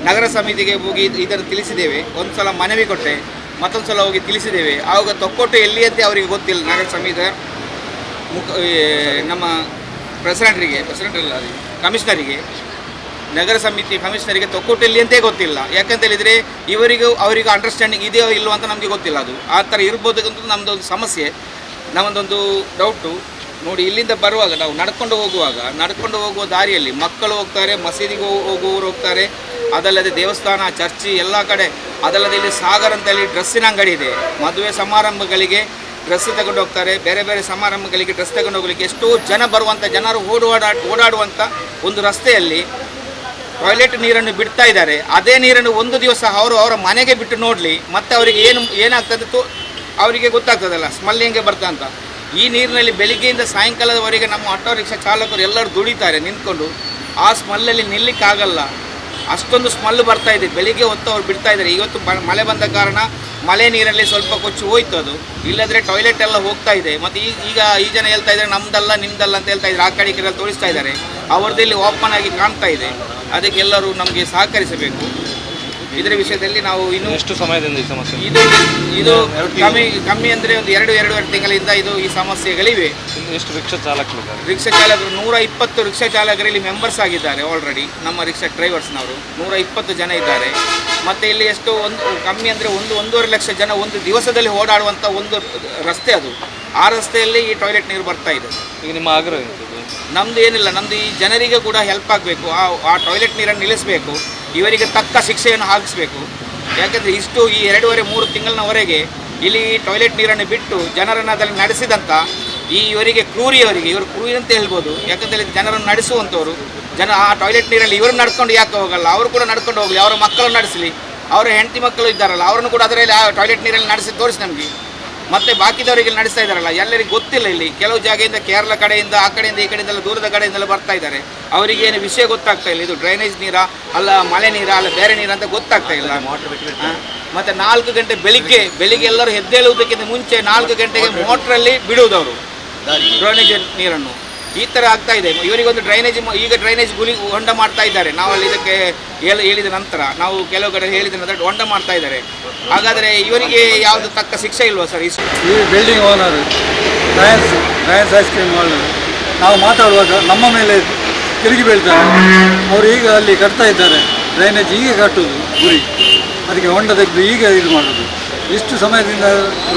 ನಗರ ಸಮಿತಿಗೆ ಹೋಗಿ ಇದನ್ನು ತಿಳಿಸಿದ್ದೇವೆ. ಒಂದು ಸಲ ಮನವಿ ಕೊಟ್ಟೆ, ಮತ್ತೊಂದು ಸಲ ಹೋಗಿ ತಿಳಿಸಿದ್ದೇವೆ. ಆವಾಗ ತೊಕ್ಕೊಟ್ಟು ಎಲ್ಲಿ ಅಂತ ಅವರಿಗೆ ಗೊತ್ತಿಲ್ಲ. ನಗರ ಸಮಿತಿಯ ನಮ್ಮ ಪ್ರೆಸಿಡೆಂಟರಿಗೆ, ಪ್ರೆಸಿಡೆಂಟ್ ಅಲ್ಲ ಕಮಿಷನರಿಗೆ, ನಗರ ಸಮಿತಿ ಕಮಿಷನರಿಗೆ ತೊಕ್ಕೊಟ್ಟು ಎಲ್ಲಿ ಅಂತೇ ಗೊತ್ತಿಲ್ಲ. ಯಾಕಂತ ಹೇಳಿದರೆ ಇವರಿಗೂ ಅವರಿಗೂ ಅಂಡರ್ಸ್ಟ್ಯಾಂಡಿಂಗ್ ಇದೆಯೋ ಇಲ್ಲೋ ಅಂತ ನಮಗೆ ಗೊತ್ತಿಲ್ಲ. ಅದು ಆ ಥರ ಇರ್ಬೋದು ಅಂತ ನಮ್ಮದೊಂದು ಸಮಸ್ಯೆ, ನಮ್ಮದೊಂದು ಡೌಟು. ನೋಡಿ, ಇಲ್ಲಿಂದ ಬರುವಾಗ ನಾವು ನಡ್ಕೊಂಡು ಹೋಗುವ ದಾರಿಯಲ್ಲಿ ಮಕ್ಕಳು ಹೋಗ್ತಾರೆ, ಮಸೀದಿಗೆ ಹೋಗುವವರು ಹೋಗ್ತಾರೆ, ಅದಲ್ಲದೆ ದೇವಸ್ಥಾನ, ಚರ್ಚಿ ಎಲ್ಲ ಕಡೆ. ಅದಲ್ಲದೆ ಇಲ್ಲಿ ಸಾಗರ್ ಅಂತೇಳಿ ಡ್ರೆಸ್ಸಿನ ಅಂಗಡಿ ಇದೆ. ಮದುವೆ ಸಮಾರಂಭಗಳಿಗೆ ಡ್ರೆಸ್ ತಗೊಂಡು ಹೋಗ್ತಾರೆ, ಬೇರೆ ಬೇರೆ ಸಮಾರಂಭಗಳಿಗೆ ಡ್ರೆಸ್ ತಗೊಂಡು ಹೋಗಲಿಕ್ಕೆ ಎಷ್ಟೋ ಜನ ಬರುವಂಥ ಜನರು ಓಡಾಡುವಂಥ ಒಂದು ರಸ್ತೆಯಲ್ಲಿ ಟಾಯ್ಲೆಟ್ ನೀರನ್ನು ಬಿಡ್ತಾ ಇದ್ದಾರೆ. ಅದೇ ನೀರನ್ನು ಒಂದು ದಿವಸ ಅವರು ಅವರ ಮನೆಗೆ ಬಿಟ್ಟು ನೋಡಲಿ, ಮತ್ತು ಅವರಿಗೆ ಏನಾಗ್ತದೆ ಅವರಿಗೆ ಗೊತ್ತಾಗ್ತದಲ್ಲ, ಸ್ಮೆಲ್ ಹೆಂಗೆ ಬರ್ತಾ ಅಂತ. ಈ ನೀರಿನಲ್ಲಿ ಬೆಳಿಗ್ಗೆಯಿಂದ ಸಾಯಂಕಾಲದವರೆಗೆ ನಮ್ಮ ಆಟೋ ರಿಕ್ಷಾ ಚಾಲಕರು ಎಲ್ಲರೂ ದುಡಿತಾರೆ ನಿಂತ್ಕೊಂಡು. ಆ ಸ್ಮೆಲ್ಲಲ್ಲಿ ನಿಲ್ಲಿಕ್ಕಾಗಲ್ಲ, ಅಷ್ಟೊಂದು ಸ್ಮೆಲ್ ಬರ್ತಾ ಇದೆ. ಬೆಳಿಗ್ಗೆ ಹೊತ್ತು ಅವ್ರು ಬಿಡ್ತಾ ಇದ್ದಾರೆ. ಇವತ್ತು ಮಳೆ ಬಂದ ಕಾರಣ ಮಳೆ ನೀರಲ್ಲಿ ಸ್ವಲ್ಪ ಕೊಚ್ಚಿ ಹೋಯ್ತು ಅದು, ಇಲ್ಲದ್ರೆ ಟಾಯ್ಲೆಟ್ ಎಲ್ಲ ಹೋಗ್ತಾ ಇದೆ. ಮತ್ತು ಈಗ ಈ ಜನ ಹೇಳ್ತಾ ಇದ್ದಾರೆ ನಮ್ಮದಲ್ಲ ನಿಮ್ಮದಲ್ಲ ಅಂತ ಹೇಳ್ತಾ ಇದ್ದಾರೆ. ಆ ಕಡೆ ಈ ಕಡೆ ತೋರಿಸ್ತಾ ಇದ್ದಾರೆ, ಅವ್ರದ್ದು ಇಲ್ಲಿ ಓಪನ್ ಆಗಿ ಕಾಣ್ತಾ ಇದೆ. ಅದಕ್ಕೆಲ್ಲರೂ ನಮಗೆ ಸಹಕರಿಸಬೇಕು ಇದರ ವಿಷಯದಲ್ಲಿ. ನಾವು ಇನ್ನು ಎಷ್ಟು ಸಮಯದಿಂದ ಈ ಸಮಸ್ಯೆ ಇದು ಕಮ್ಮಿ ಅಂದರೆ ಒಂದು 2-2.5 ತಿಂಗಳಿಂದ ಇದು ಈ ಸಮಸ್ಯೆಗಳಿವೆ. ಎಷ್ಟು ರಿಕ್ಷಾ ಚಾಲಕರಿದ್ದಾರೆ? ರಿಕ್ಷಾ ಚಾಲಕರು 120 ರಿಕ್ಷಾ ಚಾಲಕರು ಇಲ್ಲಿ ಮೆಂಬರ್ಸ್ ಆಗಿದ್ದಾರೆ ಆಲ್ರೆಡಿ. ನಮ್ಮ ರಿಕ್ಷಾ ಡ್ರೈವರ್ಸ್ನವರು 120 ಜನ ಇದ್ದಾರೆ. ಮತ್ತು ಇಲ್ಲಿ ಎಷ್ಟು ಒಂದು ಕಮ್ಮಿ ಅಂದರೆ 1-1.5 ಲಕ್ಷ ಜನ ಒಂದು ದಿವಸದಲ್ಲಿ ಓಡಾಡುವಂಥ ಒಂದು ರಸ್ತೆ ಅದು. ಆ ರಸ್ತೆಯಲ್ಲಿ ಈ ಟಾಯ್ಲೆಟ್ ನೀರು ಬರ್ತಾ ಇದೆ. ಈಗ ನಿಮ್ಮ ಆಗ್ರಹ ನಮ್ಮದು ಏನಿಲ್ಲ, ನಮ್ಮದು ಈ ಜನರಿಗೆ ಕೂಡ ಹೆಲ್ಪ್ ಆಗಬೇಕು. ಆ ಟಾಯ್ಲೆಟ್ ನೀರನ್ನು ನಿಲ್ಲಿಸಬೇಕು, ಇವರಿಗೆ ತಕ್ಕ ಶಿಕ್ಷೆಯನ್ನು ಹಾಕಿಸಬೇಕು. ಯಾಕೆಂದರೆ ಇಷ್ಟು ಈ 2.5-3 ತಿಂಗಳಿನವರೆಗೆ ಇಲ್ಲಿ ಟಾಯ್ಲೆಟ್ ನೀರನ್ನು ಬಿಟ್ಟು ಜನರನ್ನು ಅದರಲ್ಲಿ ನಡೆಸಿದಂಥ ಈ ಇವರಿಗೆ ಕ್ರೂರಿಯವರಿಗೆ, ಇವರು ಕ್ರೂರಿ ಅಂತ ಹೇಳ್ಬೋದು. ಯಾಕಂತೇಳಿ ಜನರನ್ನು ನಡೆಸುವಂಥವ್ರು, ಜನ ಆ ಟಾಯ್ಲೆಟ್ ನೀರಲ್ಲಿ ಇವರು ನಡ್ಕೊಂಡು ಯಾಕೆ ಹೋಗಲ್ಲ? ಅವರು ಕೂಡ ನಡ್ಕೊಂಡು ಹೋಗಲಿ, ಅವರ ಮಕ್ಕಳನ್ನು ನಡೆಸಲಿ, ಅವರ ಹೆಂಡತಿ ಮಕ್ಕಳು ಇದ್ದಾರಲ್ಲ ಅವರನ್ನು ಕೂಡ ಅದರಲ್ಲಿ ಆ ಟಾಯ್ಲೆಟ್ ನೀರಲ್ಲಿ ನಡೆಸಿ ತೋರಿಸಿ ನಮಗೆ. ಮತ್ತು ಬಾಕಿದವರಿಗೆ ನಡೆಸ್ತಾ ಇದ್ದಾರಲ್ಲ, ಎಲ್ಲರಿಗೂ ಗೊತ್ತಿಲ್ಲ. ಇಲ್ಲಿ ಕೆಲವು ಜಾಗೆಯಿಂದ ಕೇರಳ ಕಡೆಯಿಂದ ಆ ಕಡೆಯಿಂದ ಈ ಕಡೆಯಿಂದೆಲ್ಲ ದೂರದ ಕಡೆಯಿಂದೆಲ್ಲ ಬರ್ತಾ ಇದ್ದಾರೆ. ಅವರಿಗೆ ಏನು ವಿಷಯ ಗೊತ್ತಾಗ್ತಾ ಇಲ್ಲ, ಇದು ಡ್ರೈನೇಜ್ ನೀರಾ ಅಲ್ಲ ಮಳೆ ನೀರಾ ಅಲ್ಲ ಬೇರೆ ನೀರು ಅಂತ ಗೊತ್ತಾಗ್ತಾ ಇಲ್ಲ. ಮತ್ತು 4 ಗಂಟೆ ಬೆಳಿಗ್ಗೆ ಬೆಳಿಗ್ಗೆ ಎಲ್ಲರೂ ಎದ್ದೇಳುವುದಕ್ಕಿಂತ ಮುಂಚೆ 4 ಗಂಟೆಗೆ ಮೋಟ್ರಲ್ಲಿ ಬಿಡುವುದವರು ಡ್ರೈನೇಜ್ ನೀರನ್ನು. ಈ ಥರ ಆಗ್ತಾ ಇದೆ. ಇವರಿಗೊಂದು ಡ್ರೈನೇಜ್, ಈಗ ಡ್ರೈನೇಜ್ ಗುಳಿ ಹೊಂಡ ಮಾಡ್ತಾ ಇದ್ದಾರೆ. ನಾವು ಅಲ್ಲಿ ಇದಕ್ಕೆ ಹೇಳಿದ ನಂತರ, ನಾವು ಕೆಲವು ಕಡೆ ಹೇಳಿದ ನಂತರ ಹೊಂಡ ಮಾಡ್ತಾ ಇದ್ದಾರೆ. ಹಾಗಾದರೆ ಇವರಿಗೆ ಯಾವುದು ತಕ್ಕ ಶಿಕ್ಷೆ ಇಲ್ವಾ ಸರ್? ಈ building owner Ryan's ice cream owner ನಾವು ಮಾತಾಡುವಾಗ ನಮ್ಮ ಮೇಲೆ ತಿರುಗಿ ಬೀಳ್ತಾರೆ. ಅವರು ಈಗ ಅಲ್ಲಿ ಕಟ್ತಾ ಇದ್ದಾರೆ ಡ್ರೈನೇಜ್, ಈಗ ಕಟ್ಟುವುದು ಗುರಿ, ಅದಕ್ಕೆ ಹೊಂಡ ತೆಗೆದು ಈಗ ಇದು ಮಾಡೋದು. ಇಷ್ಟು ಸಮಯದಿಂದ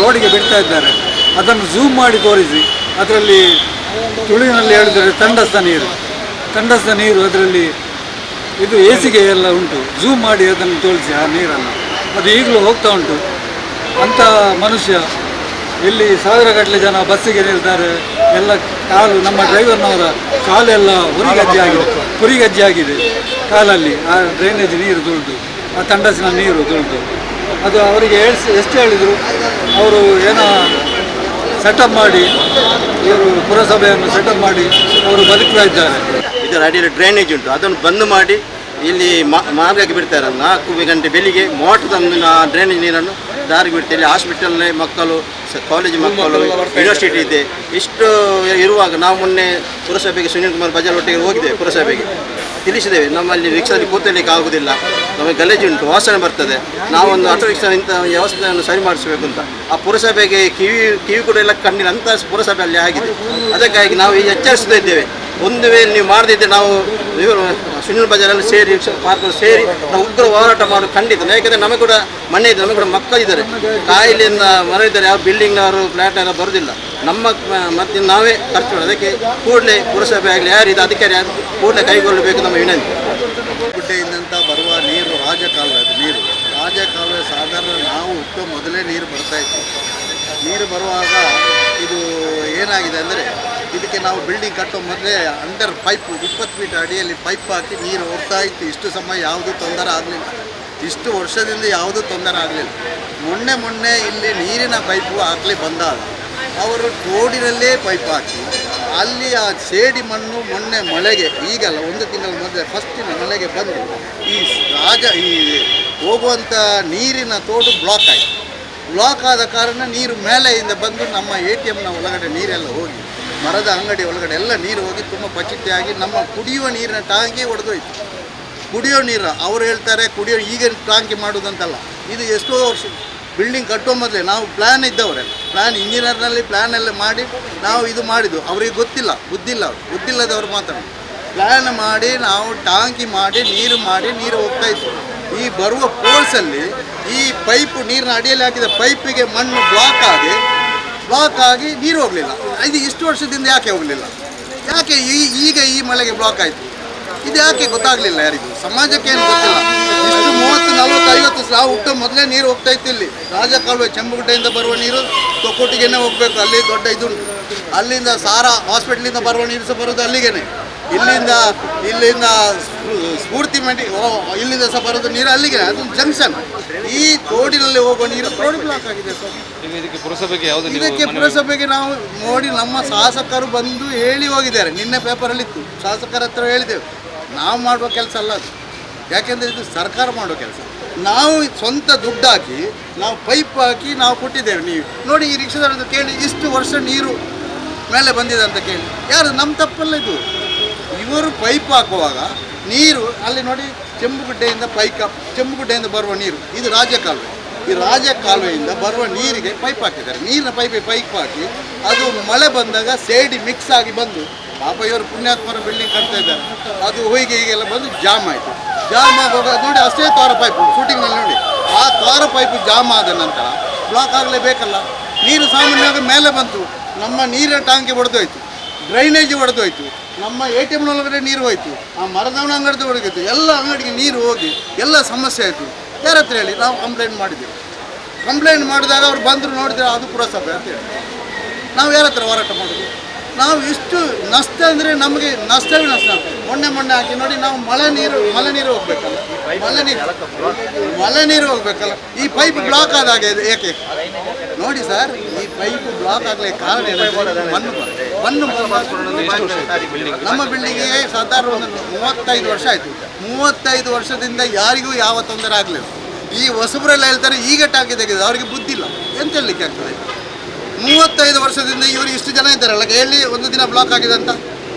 ರೋಡಿಗೆ ಬಿಡ್ತಾ ಇದ್ದಾರೆ. ಅದನ್ನು ಝೂಮ್ ಮಾಡಿ ತೋರಿಸಿ. ಅದರಲ್ಲಿ ತುಳುವಿನಲ್ಲಿ ಹೇಳಿದರೆ ತಂಡಸ್ಥ ನೀರು, ತಂಡಸ್ಥ ನೀರು ಅದರಲ್ಲಿ ಇದು ಏಸಿಗೆ ಎಲ್ಲ ಉಂಟು. ಝೂಮ್ ಮಾಡಿ ಅದನ್ನು ತೋರಿಸಿ ಆ ನೀರನ್ನು, ಅದು ಈಗಲೂ ಹೋಗ್ತಾ ಉಂಟು. ಅಂಥ ಮನುಷ್ಯ ಇಲ್ಲಿ ಸಾವಿರಗಟ್ಟಲೆ ಜನ ಬಸ್ಸಿಗೆ ನಿಲ್ತಾರೆ. ಎಲ್ಲ ಕಾಲು, ನಮ್ಮ ಡ್ರೈವರ್ನವರ ಕಾಲೆಲ್ಲ ಹುರಿಗಜ್ಜೆ ಆಗಿದೆ ಕಾಲಲ್ಲಿ, ಆ ಡ್ರೈನೇಜ್ ನೀರು ತುಳಿದು, ಆ ತಂಡಸಿನ ನೀರು ತುಳಿದು. ಅದು ಅವರಿಗೆ ಎಷ್ಟು ಹೇಳಿದರು ಅವರು ಏನೋ ಸೆಟಪ್ ಮಾಡಿ, ಇವರು ಪುರಸಭೆಯನ್ನು ಸೆಟಪ್ ಮಾಡಿ ಅವರು ಬದುಕ್ತಾ ಇದ್ದಾರೆ. ಇದರ ಅಡಿಯಲ್ಲಿ ಡ್ರೈನೇಜ್ ಉಂಟು, ಅದನ್ನು ಬಂದ್ ಮಾಡಿ ಇಲ್ಲಿ ಮಾರ್ಗಕ್ಕೆ ಬಿಡ್ತಾರೆ. 4 ಗಂಟೆ ಬೆಳಿಗ್ಗೆ ಮೋಟರ್ ತಂದು ಆ ಡ್ರೈನೇಜ್ ನೀರನ್ನು ದಾರಿಗೆ ಬಿಡ್ತಾರೆ. ಇಲ್ಲಿ ಹಾಸ್ಪಿಟಲ್ನ ಮಕ್ಕಳು, ಕಾಲೇಜ್ ಮಕ್ಕಳು, ಯೂನಿವರ್ಸಿಟಿ ಇದೆ. ಇಷ್ಟು ಇರುವಾಗ ನಾವು ಮೊನ್ನೆ ಪುರಸಭೆಗೆ ಸುನೀಲ್ ಕುಮಾರ್ ಬಜಾರ್ ಒಟ್ಟಿಗೆ ಹೋಗಿದ್ದೇವೆ. ಪುರಸಭೆಗೆ ತಿಳಿಸಿದ್ದೇವೆ, ನಮ್ಮಲ್ಲಿ ರಿಕ್ಷಾದಲ್ಲಿ ಕೂತಲಿಕ್ಕೆ ಆಗುವುದಿಲ್ಲ, ನಮಗೆ ಗಲೀಜುಂಟು, ವಾಸನೆ ಬರ್ತದೆ, ನಾವೊಂದು ಆಟೋ ರಿಕ್ಷಾ ಇಂಥ ವ್ಯವಸ್ಥೆಯನ್ನು ಸರಿ ಮಾಡಿಸಬೇಕು ಅಂತ. ಆ ಪುರಸಭೆಗೆ ಕಿವಿ ಕೂಡ ಎಲ್ಲ ಕಣ್ಣಿಲ್ಲ ಅಂತ ಪುರಸಭೆ ಅಲ್ಲಿ ಆಗಿದೆ. ಅದಕ್ಕಾಗಿ ನಾವು ಈಗ ಎಚ್ಚರಿಸ್ತಾ ಇದ್ದೇವೆ. ಒಂದು ವೇಳೆ ನೀವು ಮಾಡದಿದ್ದರೆ ನಾವು ಇವರು ಸುನೀಲ್ ಬಜಾರಲ್ಲಿ ಸೇರಿ ಪಾರ್ಕ್ ಸೇರಿ ನಾವು ಉಗ್ರ ಹೋರಾಟ ಮಾಡೋದು ಖಂಡಿತ. ಯಾಕೆಂದರೆ ನಮಗೆ ಕೂಡ ಮನೆ ಇದೆ, ನಮಗೆ ಕೂಡ ಮಕ್ಕಳಿದ್ದಾರೆ, ಕಾಯಿಲೆಯಿಂದ ಮರಳಿದ್ದಾರೆ, ಯಾವ ಬಿಲ್ಡಿಂಗ್ನವರು ಫ್ಲ್ಯಾಟ್ನವರು ಬರೋದಿಲ್ಲ. ನಮ್ಮ ಮತ್ತೆ ನಾವೇ ಖರ್ಚು ಮಾಡೋದು. ಅದಕ್ಕೆ ಕೂಡಲೇ ಪುರಸಭೆ ಆಗಲಿ ಯಾರು ಇದು ಅಧಿಕಾರಿ ಯಾರು ಕೂಡಲೇ ಕೈಗೊಳ್ಳಬೇಕು ನಮ್ಮ ವಿನಂತಿ. ಗುಡ್ಡೆಯಿಂದಂತ ಬರುವ ನೀರು ರಾಜಕಾಲುವೆ, ಅದು ನೀರು ರಾಜಕಾಲುವೆ ಸಾಧಾರಣ ನಾವು ಹುಟ್ಟೋ ಮೊದಲೇ ನೀರು ಬರ್ತಾಯಿತ್ತು. ನೀರು ಬರುವಾಗ ಇದು ಏನಾಗಿದೆ ಅಂದರೆ, ಇದಕ್ಕೆ ನಾವು ಬಿಲ್ಡಿಂಗ್ ಕಟ್ಟೋ ಮೊದಲೇ ಅಂಡರ್ ಪೈಪ್ 20 ಫೀಟ್ ಅಡಿಯಲ್ಲಿ ಪೈಪ್ ಹಾಕಿ ನೀರು ಹೋಗ್ತಾ ಇತ್ತು. ಇಷ್ಟು ಸಮಯ ಯಾವುದೂ ತೊಂದರೆ ಆಗಲಿಲ್ಲ, ಇಷ್ಟು ವರ್ಷದಿಂದ ಯಾವುದೂ ತೊಂದರೆ ಆಗಲಿಲ್ಲ. ಮೊನ್ನೆ ಮೊನ್ನೆ ಇಲ್ಲಿ ನೀರಿನ ಪೈಪು ಹಾಕಲಿ ಬಂದಾಗ ಅವರು ತೋಡಿನಲ್ಲೇ ಪೈಪ್ ಹಾಕಿ ಅಲ್ಲಿ ಆ ಸೇಡಿ ಮಣ್ಣು ಮೊನ್ನೆ ಮಳೆಗೆ, ಈಗಲ್ಲ ಒಂದು ತಿಂಗಳ ಮೊದಲೇ ಫಸ್ಟಿನ ಮಳೆಗೆ ಬಂದು ಈ ಈ ಹೋಗುವಂಥ ನೀರಿನ ತೋಡು ಬ್ಲಾಕ್ ಆಯಿತು. ಬ್ಲಾಕ್ ಆದ ಕಾರಣ ನೀರು ಮೇಲೆಯಿಂದ ಬಂದು ನಮ್ಮ ATMನ ಒಳಗಡೆ ನೀರೆಲ್ಲ ಹೋಗಿ, ಮರದ ಅಂಗಡಿ ಒಳಗಡೆ ಎಲ್ಲ ನೀರು ಹೋಗಿ ತುಂಬ ಪಚಿತಿಯಾಗಿ ನಮ್ಮ ಕುಡಿಯುವ ನೀರಿನ ಟ್ಯಾಂಕಿ ಒಡೆದೋಯ್ತು. ಕುಡಿಯೋ ನೀರು ಅವರು ಹೇಳ್ತಾರೆ ಕುಡಿಯೋ ಈಗ ಟ್ಯಾಂಕಿ ಮಾಡೋದಂತಲ್ಲ, ಇದು ಎಷ್ಟೋ ವರ್ಷ ಬಿಲ್ಡಿಂಗ್ ಕಟ್ಟೋ ಮೊದಲೇ ನಾವು ಪ್ಲ್ಯಾನ್ ಇದ್ದವರೆಲ್ಲ, ಪ್ಲ್ಯಾನ್ ಇಂಜಿನಿಯರ್ನಲ್ಲಿ ಪ್ಲ್ಯಾನೆಲ್ಲ ಮಾಡಿ ನಾವು ಇದು ಮಾಡಿದ್ದು. ಅವರಿಗೆ ಗೊತ್ತಿಲ್ಲ, ಬುದ್ಧಿಲ್ಲ, ಅವರು ಬುದ್ಧಿಲ್ಲದವರು ಮಾತ್ರ ಪ್ಲ್ಯಾನ್ ಮಾಡಿ ನಾವು ಟ್ಯಾಂಕಿ ಮಾಡಿ ನೀರು ಮಾಡಿ ನೀರು ಹೋಗ್ತಾಯಿತ್ತು. ಈ ಬರುವ ಫೋರ್ಸಲ್ಲಿ ಈ ಪೈಪು ನೀರಿನ ಅಡಿಯಲ್ಲಿ ಹಾಕಿದ ಪೈಪಿಗೆ ಮಣ್ಣು ಬ್ಲಾಕ್ ಆಗಿ ನೀರು ಹೋಗಲಿಲ್ಲ. ಇದು ಇಷ್ಟು ವರ್ಷದಿಂದ ಯಾಕೆ ಹೋಗಲಿಲ್ಲ, ಯಾಕೆ ಈಗ ಈ ಮಳೆಗೆ ಬ್ಲಾಕ್ ಆಯಿತು, ಇದು ಯಾಕೆ ಗೊತ್ತಾಗಲಿಲ್ಲ ಯಾರಿಗೂ, ಸಮಾಜಕ್ಕೆ ಏನು ಗೊತ್ತಿಲ್ಲ. ಇಷ್ಟು 30 40 50 ನಾವು ಹುಟ್ಟೋ ಮೊದಲೇ ನೀರು ಹೋಗ್ತಾ ಇತ್ತು ಇಲ್ಲಿ. ರಾಜಕಾಲುವೆ ಚೆಂಬುಗುಡ್ಡೆಯಿಂದ ಬರುವ ನೀರು ತೊಕ್ಕೋಟಿಗೆನೇ ಹೋಗಬೇಕು, ಅಲ್ಲಿ ದೊಡ್ಡ ಇದುಂಟು. ಅಲ್ಲಿಂದ ಸಾರಾ ಹಾಸ್ಪಿಟ್ಲಿಂದ ಬರುವ ನೀರು ಸಹ ಬರೋದು ಅಲ್ಲಿಗೇನೆ. ಇಲ್ಲಿಂದ ಇಲ್ಲಿಂದ ಸ್ಫೂರ್ತಿ ಮಂಡಿ ಇಲ್ಲಿಂದ ಸಹ ಬರೋದು ನೀರು ಅಲ್ಲಿಗೆ, ಅದು ಜಂಕ್ಷನ್. ಈ ತೋಡಿನಲ್ಲಿ ಹೋಗುವ ನೀರು ತೋಡು ಬ್ಲಾಕ್ ಆಗಿದೆ ಸರ್. ಇದಕ್ಕೆ ಪುರಸಭೆಗೆ ನಾವು ನೋಡಿ ನಮ್ಮ ಶಾಸಕರು ಬಂದು ಹೇಳಿ ಹೋಗಿದ್ದಾರೆ, ನಿನ್ನೆ ಪೇಪರಲ್ಲಿತ್ತು, ಶಾಸಕರ ಹತ್ರ ಹೇಳಿದೆವು. ನಾವು ಮಾಡುವ ಕೆಲಸ ಅಲ್ಲ ಅದು, ಯಾಕೆಂದರೆ ಇದು ಸರ್ಕಾರ ಮಾಡೋ ಕೆಲಸ. ನಾವು ಸ್ವಂತ ದುಡ್ಡು ಹಾಕಿ ನಾವು ಪೈಪ್ ಹಾಕಿ ನಾವು ಕೊಟ್ಟಿದ್ದೇವೆ. ನೀವು ನೋಡಿ ಈ ರಿಕ್ಷಾದವ್ರ ಕೇಳಿ, ಇಷ್ಟು ವರ್ಷ ನೀರು ಮೇಲೆ ಬಂದಿದೆ ಅಂತ ಕೇಳಿ, ಯಾರು ನಮ್ಮ ತಪ್ಪಲ್ಲ ಇದು. ಇವರು ಪೈಪ್ ಹಾಕುವಾಗ ನೀರು ಅಲ್ಲಿ ನೋಡಿ ಚೆಂಬುಗುಡ್ಡೆಯಿಂದ ಚೆಂಬುಗುಡ್ಡೆಯಿಂದ ಬರುವ ನೀರು ಇದು ರಾಜಕಾಲುವೆ. ಈ ರಾಜಕಾಲುವೆಯಿಂದ ಬರುವ ನೀರಿಗೆ ಪೈಪ್ ಹಾಕಿದ್ದಾರೆ. ನೀರಿನ ಪೈಪ್ ಹಾಕಿ ಅದು ಮಳೆ ಬಂದಾಗ ಸೇಡಿ ಮಿಕ್ಸ್ ಆಗಿ ಬಂದು, ಪಾಪ ಇವರು ಪುಣ್ಯಾತ್ಮರ ಬಿಲ್ಡಿಂಗ್ ಕಟ್ತಾ ಇದ್ದಾರೆ, ಅದು ಹೊಯ್ಗೆ ಹೀಗೆಲ್ಲ ಬಂದು ಜಾಮ್ ಆಯಿತು. ಜಾಮ್ ಆಗುವಾಗ ನೋಡಿ ಅಷ್ಟೇ ತಾರ ಪೈಪು ಶೂಟಿಂಗ್ನಲ್ಲಿ ನೋಡಿ, ಆ ತಾರ ಪೈಪು ಜಾಮ್ ಆದ ನಂತರ ಬ್ಲಾಕ್ ಆಗಲೇಬೇಕಲ್ಲ. ನೀರು ಸಾಮಾನ್ಯವಾಗಿ ಮೇಲೆ ಬಂತು, ನಮ್ಮ ನೀರಿನ ಟ್ಯಾಂಕಿ ಒಡೆದೋಯ್ತು, ಡ್ರೈನೇಜ್ ಒಡೆದೋಯ್ತು, ನಮ್ಮ ATM ಒಳಗಡೆ ನೀರು ಹೋಯಿತು, ಆ ಮರದವನ ಅಂಗಡಿ ಒಳಗಿತ್ತು, ಎಲ್ಲ ಅಂಗಡಿಗೆ ನೀರು ಹೋಗಿ ಎಲ್ಲ ಸಮಸ್ಯೆ ಆಯಿತು. ಯಾರ ಹತ್ರ ಹೇಳಿ ನಾವು ಕಂಪ್ಲೇಂಟ್ ಮಾಡಿದ್ದೆವು. Complaint ಮಾಡಿದಾಗ ಅವ್ರು ಬಂದರು, ನೋಡಿದ್ರೆ ಅದು ಪುರಸಭೆ ಅಂತ ಹೇಳಿ. ನಾವು ಯಾರ ಹತ್ರ ಹೋರಾಟ ಮಾಡೋದು? ನಾವು ಇಷ್ಟು ನಷ್ಟ ಅಂದರೆ ನಮಗೆ ನಷ್ಟವೇ ನಷ್ಟ. ಮೊನ್ನೆ ಮೊನ್ನೆ ಹಾಕಿ ನೋಡಿ, ನಾವು ಮಳೆ ನೀರು ಹೋಗ್ಬೇಕಲ್ಲ, ಮಳೆ ನೀರು ಹೋಗ್ಬೇಕಲ್ಲ. ಈ ಪೈಪ್ ಬ್ಲಾಕ್ ಆದಾಗ ಇದು ಏಕೆ ನೋಡಿ ಸರ್? ಈ ಪೈಪ್ ಬ್ಲಾಕ್ ಆಗ್ಲಿಕ್ಕೆ ಕಾರಣ ಏನಂದ್ರೆ ಮಣ್ಣು. ಮಣ್ಣು ನಮ್ಮ ಬಿಲ್ಡಿಂಗಿಗೆ ಸಾಧಾರಣ ಒಂದು 35 ವರ್ಷ ಆಯಿತು. 35 ವರ್ಷದಿಂದ ಯಾರಿಗೂ ಯಾವ ತೊಂದರೆ ಆಗಲಿಲ್ಲ. ಈ ಹೊಸಬರೆಲ್ಲ ಹೇಳ್ತಾರೆ ಈಗ ಟಾಕಿ ತೆಗೆದು. ಅವರಿಗೆ ಬುದ್ಧಿ ಇಲ್ಲ, ಎಂತ ಹೇಳಲಿಕ್ಕೆ ಆಗ್ತದೆ? 35 ವರ್ಷದಿಂದ ಇವರು ಇಷ್ಟು ಜನ ಇದ್ದಾರಲ್ಲ, ಹೇಳಿ ಒಂದು ದಿನ ಬ್ಲಾಕ್ ಆಗಿದೆ ಅಂತ.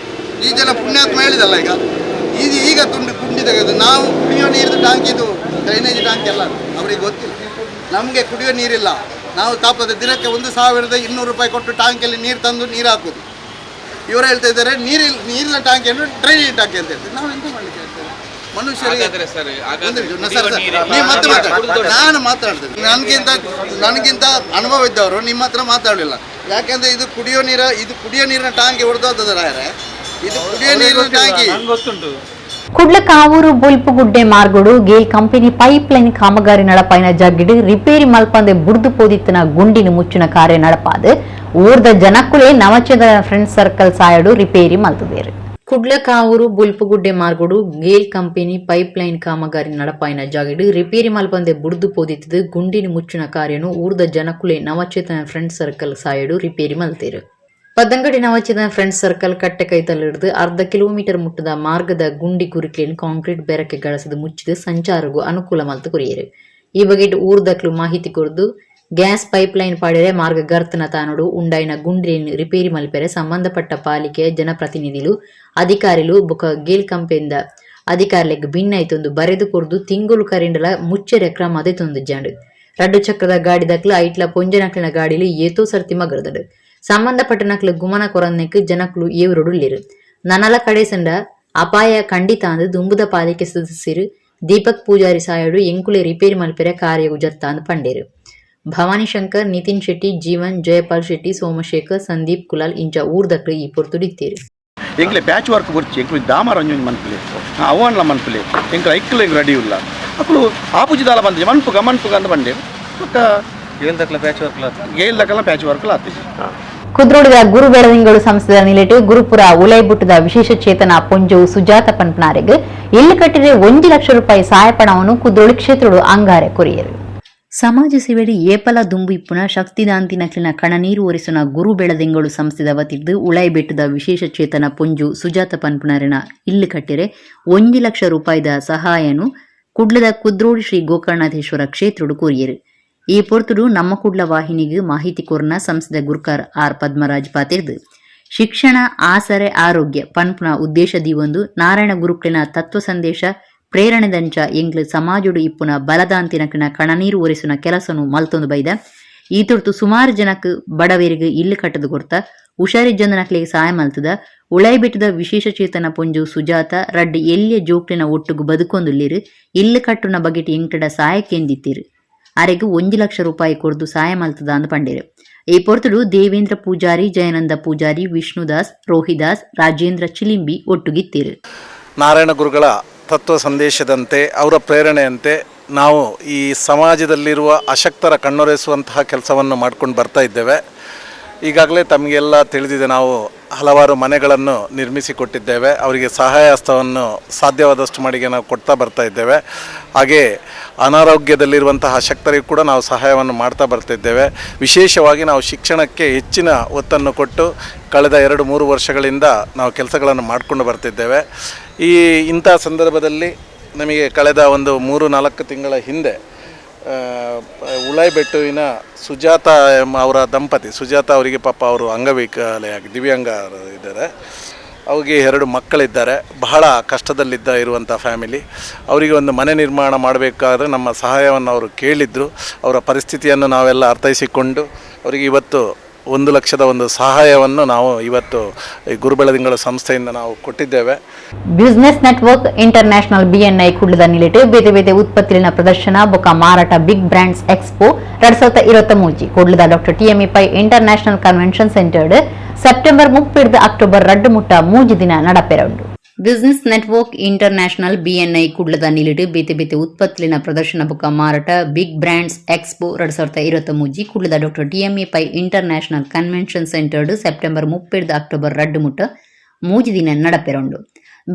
ಈ ಜನ ಪುಣ್ಯಾತ್ಮ ಹೇಳಿದಲ್ಲ, ಈಗ ಈಗ ಈಗ ತುಂಡು ಕುಂಡಿ ತೆಗೆದು. ನಾವು ಕುಡಿಯೋ ನೀರಿನ ಟ್ಯಾಂಕ್ ಇದು, ಡ್ರೈನೇಜ್ ಟ್ಯಾಂಕ್ ಎಲ್ಲ ಅವರಿಗೆ ಗೊತ್ತಿಲ್ಲ. ನಮಗೆ ಕುಡಿಯೋ ನೀರಿಲ್ಲ. ನಾವು ತಾಪದ ದಿನಕ್ಕೆ ₹1200 ಕೊಟ್ಟು ಟ್ಯಾಂಕಲ್ಲಿ ನೀರು ತಂದು ನೀರು ಹಾಕೋದು. ಇವರು ಹೇಳ್ತಾ ಇದ್ದಾರೆ ನೀರಿನ ಟ್ಯಾಂಕಿಯನ್ನು ಡ್ರೈನೇಜ್ ಟ್ಯಾಂಕಿ ಅಂತ ಹೇಳ್ತಾರೆ. ನಾವು ಎಂತ ಮಾಡಲಿಕ್ಕೆ ಆಗ್ತದೆ ಮನುಷ್ಯರಿಗೆ? ಹಾಗಾದ್ರೆ ಸರ್, ಹಾಗಾದ್ರೆ ಒಂದು ನಿಮಿಷ, ಸರ್, ಸರ್, ಕುಡಿಯುವ ನೀವು ಮತ್ತೆ ನೀರು ಮಾತಾಡಿ. ನಾನು ಮಾತಾಡ್ತೇನೆ. ನನಗಿಂತ ನನಗಿಂತ ಅನುಭವ ಇದ್ದವರು ನಿಮ್ಮ ಹತ್ರ ಮಾತಾಡಲಿಲ್ಲ. ಯಾಕೆಂದ್ರೆ ಇದು ಕುಡಿಯೋ ನೀರಿನ ಟ್ಯಾಂಕಿ ಹೊಡೆದೋದದ ರಾಯರೇ. ಇದು ಕುಡಿಯೋ ನೀರಿನ ಟ್ಯಾಂಕಿ. ಗೊತ್ತುಂಟು. ಕುಡ್ಲ ಕಾವೂರು ಬೊಲ್ಪುಗುಡ್ಡೆ ಮಾರ್ಗೋಡು ಗೇಲ್ company pipe line ಕಾಮಗಾರಿ ನಡಪಾಯಿನ ಜಗ್ಗಿಡು ರಿಪೇರಿ ಮಲ್ಪಂದೆ ಬುಡ್ದು ಪೋದಿತ್ತಿನ ಗುಂಡಿನ ಮುಚ್ಚಿನ ಕಾರ್ಯ ನಡಪಾದ ಊರ್ದ ಜನಕ್ಕುಲೇ ನವಚೇತನ ಫ್ರೆಂಡ್ ಸರ್ಕಲ್ ಸಾಯಡು ರಿಪೇರಿ ಮಲ್ತದೇರು. ಕುಡ್ಲ ಕಾವೂರು ಬೊಲ್ಪುಗುಡ್ಡೆ ಮಾರ್ಗೋಡು ಗೇಲ್ company pipe line ಕಾಮಗಾರಿ ನಡಪಾಯಿನ ಜಾಗಿಡು ರಿಪೇರಿ ಮಲ್ಪಂದೆ ಬುಡ್ದು ಪೋದಿತ್ತದು ಗುಂಡಿನ ಮುಚ್ಚಿನ ಕಾರ್ಯನು ಊರ್ದ ಜನಕುಲೆ ನವಚೇತನ ಫ್ರೆಂಡ್ ಸರ್ಕಲ್ ಸಾಯಡು ರಿಪೇರಿ ಮಲ್ತೇರು. ಪದಂಗಡಿ ನವಚೇತನ ಫ್ರೆಂಡ್ ಸರ್ಕಲ್ ಕಟ್ಟೆ ಕೈತಲ್ಲಿಡ್ದು ಅರ್ಧ ಕಿಲೋಮೀಟರ್ ಮುಟ್ಟದ ಮಾರ್ಗದ ಗುಂಡಿ ಕುರಿಕ್ಲೇನ್ ಕಾಂಕ್ರೀಟ್ ಬೆರಕೆ ಗಳಸದು ಮುಚ್ಚಿದು ಸಂಚಾರಗೂ ಅನುಕೂಲ ಮಲ್ತು ಕೊರಿಯರು. ಈ ಬಗ್ಗೆ ಊರ್ದಕ್ಲು ಮಾಹಿತಿ ಕೊರ್ದು gas pipe line ಪಾಡಿರೆ ಮಾರ್ಗ ಗರ್ತನ ತಾನೋಡು ಉಂಡಾಯಿನ ಗುಂಡಿನ ರಿಪೇರಿ ಮಲ್ಪೆರೆ ಸಂಬಂಧಪಟ್ಟ ಪಾಲಿಕೆಯ ಜನಪ್ರತಿನಿಧಿಲು, ಅಧಿಕಾರಿಲು ಬೊಕ ಗೇಲ್ ಕಂಪೆನಿದ ಅಧಿಕಾರಿಲೆಗ್ ಭಿನ್ನೈತೊಂದು ಬರೆದು ಕೊರ್ದು ತಿಂಗುಲು ಕರಿಂಡಲ ಮುಚ್ಚೆರೆ ಕ್ರಮ ದೆತೊಂದಿಜ್ಜಾಂಡ್. ರಡ್ಡು ಚಕ್ರದ ಗಾಡಿ ದಕ್ಲು ಐಟ್ಲ ಪೊಂಜನಕ್ಲಿನ ಗಾಡಿಲು ಏತೋ ಸರ್ತಿ ಮಗರ್ದಡು. ಸಂಬಂಧಪಟ್ಟ ನಕ್ಲು ಗುಮನ ಕೊರನ್ನೆಕ್ ಜನಕ್ಲು ಏವರೊಡುಲ್ಲೆರು. ನನಲ ಕಡೆಸಂಡ ಅಪಾಯ ಖಂಡಿತ ಅಂದ್ ದುಂಬುದ ಪಾಲಿಕೆ ಸದಸ್ಯರು ದೀಪಕ್ ಪೂಜಾರಿ ಸಾಯಡು ಎಂಕುಲೆ ರಿಪೇರಿ ಮಲ್ಪೆರೆ ಕಾರ್ಯಗು ಜತ್ತ ಅಂದ್ ಪಂಡೇರು. ಭವಾನಿ ಶಂಕರ್, ನಿತಿನ್ ಶೆಟ್ಟಿ, ಜೀವನ್, ಜಯಪಾಲ್ ಶೆಟ್ಟಿ, ಸೋಮಶೇಖರ್, ಸಂದೀಪ್ ಕುಲಾಲ್ ಇಂಚ ಊರ್ದಕ್ಲು ಈ ಪೊರ್ತುಡಿತ್ತೀರು. ಎಂಕ್ಲೆ ಪ್ಯಾಚ್ ವರ್ಕ್ ಬೊರ್ಚಿ, ಎಂಕ್ಲು ದಾಮರ ಒಂಜೊಂಜಿ ಮನ್ಪುಲೆ, ಅವನ್ಲ ಮನ್ಪುಲೆ. ಎಂಕ್ಲ ಐಕ್ಲು ಎಂಕ್ ರೆಡಿ ಉಲ್ಲ. ಅಕುಲು ಆಪುಜಿ ದಾಲ ಬಂದಿಜಿ, ಮನ್ಪುಗ ಮನ್ಪುಗ ಅಂದ್ ಬಂಡೇರು. ಬೊಕ್ಕ ಗೇಲ್ ದಕ್ಲ ಪ್ಯಾಚ್ ವರ್ಕ್? ಗೇಲ್ ದಕಲ ಪ್ಯಾಚ್ ವರ್ಕ್ ಆತಿಜಿ. ಕುದ್ರೋಡಿದ ಗುರು ಬೆಳದಿಂಗಳು ಸಂಸ್ಥೆದ ನಿಲೆಟ್ ಗುರುಪುರ ಉಲೈಬುಟ್ಟದ ವಿಶೇಷ ಚೇತನ ಪೊಂಜವು ಸುಜಾತ ಪನ್ಪನಾರೆಗ್ ಇಲ್ಲು ಕಟ್ಟಿರೆ ₹1 ಲಕ್ಷ ಸಹಾಯಪಣವನ್ನು ಕುದ್ರೋಳಿ ಕ್ಷೇತ್ರಡು ಅಂಗಾರೆ ಕೊರಿಯರು. ಸಮಾಜ ಸೇವೆಡಿ ಏಪಲ ದುಂಬು ಇಪ್ಪುನ ಶಕ್ತಿದಾಂತಿ ನಕ್ಲಿನ ಕಣನೀರು ಒರೆಸುನ ಗುರು ಬೆಳದಿಂಗಳು ಸಂಸ್ಥೆದ ವತಿರ್ದು ಉಳೈಬೆಟ್ಟದ ವಿಶೇಷ ಚೇತನ ಪೊಂಜು ಸುಜಾತ ಪನ್ಪುನರಿನ ಇಲ್ಲು ಕಟ್ಟಿರೆ ₹1 ಲಕ್ಷದ ಸಹಾಯನು ಕುಡ್ಲದ ಕುದ್ರೋಡಿ ಶ್ರೀ ಗೋಕರ್ಣಾಥೇಶ್ವರ ಕ್ಷೇತ್ರಡು ಕೋರಿಯರು. ಈ ಪೊರ್ತುಡು ನಮ್ಮ ಕುಡ್ಲ ವಾಹಿನಿಗೆ ಮಾಹಿತಿ ಕೋರ್ನ ಸಂಸ್ಥೆದ ಗುರ್ಕಾರ್ ಆರ್ ಪದ್ಮರಾಜ್ ಪಾತಿರ್ದು, ಶಿಕ್ಷಣ, ಆಸರೆ, ಆರೋಗ್ಯ ಪನ್ಪುನ ಉದ್ದೇಶ ದೀವೊಂದು ನಾರಾಯಣ ಗುರುಕ್ಲಿನ ತತ್ವ ಸಂದೇಶ ಪ್ರೇರಣೆದಂಚ ಎಂಗ್ಲು ಸಮಾಜುಡು ಇಪ್ಪುನ ಬಲದಾಂತಿನಕಿನ ಕಣನೀರು ಒರೆಸುನ ಕೆಲಸನು ಮಲ್ತೊಂದು ಬೈದ. ಈ ತುರ್ತು ಸುಮಾರು ಜನಕ್ ಬಡವರಿಗೆ ಇಲ್ಲು ಕಟ್ಟದು ಕೊರ್ತ, ಹುಷಾರಿಜ್ಜಂದ ನಕ್ಲಿಗೆ ಸಹಾಯ ಮಲ್ತದ. ಉಳೈಬಿಟ್ಟದ ವಿಶೇಷ ಚೇತನ ಪೊಂಜು ಸುಜಾತ ರಡ್ಡ್ ಎಲ್ಲಿಯ ಜೋಕ್ಲಿನ ಒಟ್ಟುಗು ಬದುಕೊಂದುಲ್ಲಿರು. ಇಲ್ಲು ಕಟ್ಟುನ ಬಗೆಟ್ ಎಂಕಡ ಸಹಾಯ ಕೇಂದಿತ್ತೀರು. ಅರೆಗ್ ₹1 ಲಕ್ಷ ಕೊರ್ದು ಸಹಾಯ ಮಲ್ತದ ಅಂದ್ ಪಂಡೇರು. ಈ ಪೊರ್ತುಡು ದೇವೇಂದ್ರ ಪೂಜಾರಿ, ಜಯನಂದ ಪೂಜಾರಿ, ವಿಷ್ಣುದಾಸ್, ರೋಹಿದಾಸ್, ರಾಜೇಂದ್ರ ಚಿಲಿಂಬಿ ಒಟ್ಟುಗಿತ್ತೀರು. ನಾರಾಯಣ ಗುರುಗಳ ತತ್ವ ಸಂದೇಶದಂತೆ, ಅವರ ಪ್ರೇರಣೆಯಂತೆ ನಾವು ಈ ಸಮಾಜದಲ್ಲಿರುವ ಅಶಕ್ತರ ಕಣ್ಣೊರೆಸುವಂತಹ ಕೆಲಸವನ್ನು ಮಾಡ್ಕೊಂಡು ಬರ್ತಾ ಇದ್ದೇವೆ. ಈಗಾಗಲೇ ತಮಗೆಲ್ಲ ತಿಳಿದಿದೆ, ನಾವು ಹಲವಾರು ಮನೆಗಳನ್ನು ನಿರ್ಮಿಸಿಕೊಟ್ಟಿದ್ದೇವೆ. ಅವರಿಗೆ ಸಹಾಯ ಹಸ್ತವನ್ನು ಸಾಧ್ಯವಾದಷ್ಟು ಮಟ್ಟಿಗೆ ನಾವು ಕೊಡ್ತಾ ಬರ್ತಾ ಇದ್ದೇವೆ. ಹಾಗೆ ಅನಾರೋಗ್ಯದಲ್ಲಿರುವಂತಹ ಅಶಕ್ತರಿಗೂ ಕೂಡ ನಾವು ಸಹಾಯವನ್ನು ಮಾಡ್ತಾ ಬರ್ತಿದ್ದೇವೆ. ವಿಶೇಷವಾಗಿ ನಾವು ಶಿಕ್ಷಣಕ್ಕೆ ಹೆಚ್ಚಿನ ಒತ್ತನ್ನು ಕೊಟ್ಟು ಕಳೆದ 2-3 ವರ್ಷಗಳಿಂದ ನಾವು ಕೆಲಸಗಳನ್ನು ಮಾಡಿಕೊಂಡು ಬರ್ತಿದ್ದೇವೆ. ಈ ಇಂಥ ಸಂದರ್ಭದಲ್ಲಿ ನಮಗೆ ಕಳೆದ ಒಂದು 3-4 ತಿಂಗಳ ಹಿಂದೆ ಉಳಾಯಿಬೆಟ್ಟುವಿನ ಸುಜಾತ ಎಂಬ ಅವರ ದಂಪತಿ, ಸುಜಾತ ಅವರಿಗೆ ಪಾಪ ಅವರು ಅಂಗವಿಕಲೆಯಾಗಿ ದಿವ್ಯಾಂಗರು ಇದ್ದಾರೆ. ಅವರಿಗೆ ಎರಡು ಮಕ್ಕಳಿದ್ದಾರೆ. ಬಹಳ ಕಷ್ಟದಲ್ಲಿದ್ದ ಇರುವಂಥ ಫ್ಯಾಮಿಲಿ. ಅವರಿಗೆ ಒಂದು ಮನೆ ನಿರ್ಮಾಣ ಮಾಡಬೇಕಾದ್ರೆ ನಮ್ಮ ಸಹಾಯವನ್ನು ಅವರು ಕೇಳಿದರು. ಅವರ ಪರಿಸ್ಥಿತಿಯನ್ನು ನಾವೆಲ್ಲ ಅರ್ಥೈಸಿಕೊಂಡು ಅವರಿಗೆ ಇವತ್ತು 1 ಲಕ್ಷದ ಒಂದು ಸಹಾಯವನ್ನು ನಾವು ಇವತ್ತು ಈ ಗುರುಬೆಳದಿಂಗಳ ಸಂಸ್ಥೆಯಿಂದ ನಾವು ಕೊಟ್ಟಿದ್ದೇವೆ. Business network international BNI ಕುಡ್ಲದ ನಿಲೆಟ್ ಬೇತೆ ಬೇತೆ ಉತ್ಪತ್ತಿನ ಪ್ರದರ್ಶನ ಬೊಕ ಮಾರಾಟ big brands expo 2023 ಕುಡ್ಲದ doctor TME pi international convention centred September 30 October 2 ಮುಟ್ಟ 3 ದಿನ ನಡಪೆರವುಂಡು. Business network inter national BNI ಕುಡ್ಲದ ನಿಲಿಡು ಬೇತೆ ಬೇತೆ ಉತ್ಪತ್ತಿಲಿನ ಪ್ರದರ್ಶನ ಬೊಕ್ಕ ಮಾರಾಟ big brands expo 2023 ಕುಡ್ಲದ doctor TMA pi inter national convention centred September 30 October 2 ಮುಟ್ಟ 3 ದಿನ ನಡಪೆರುಂಡು.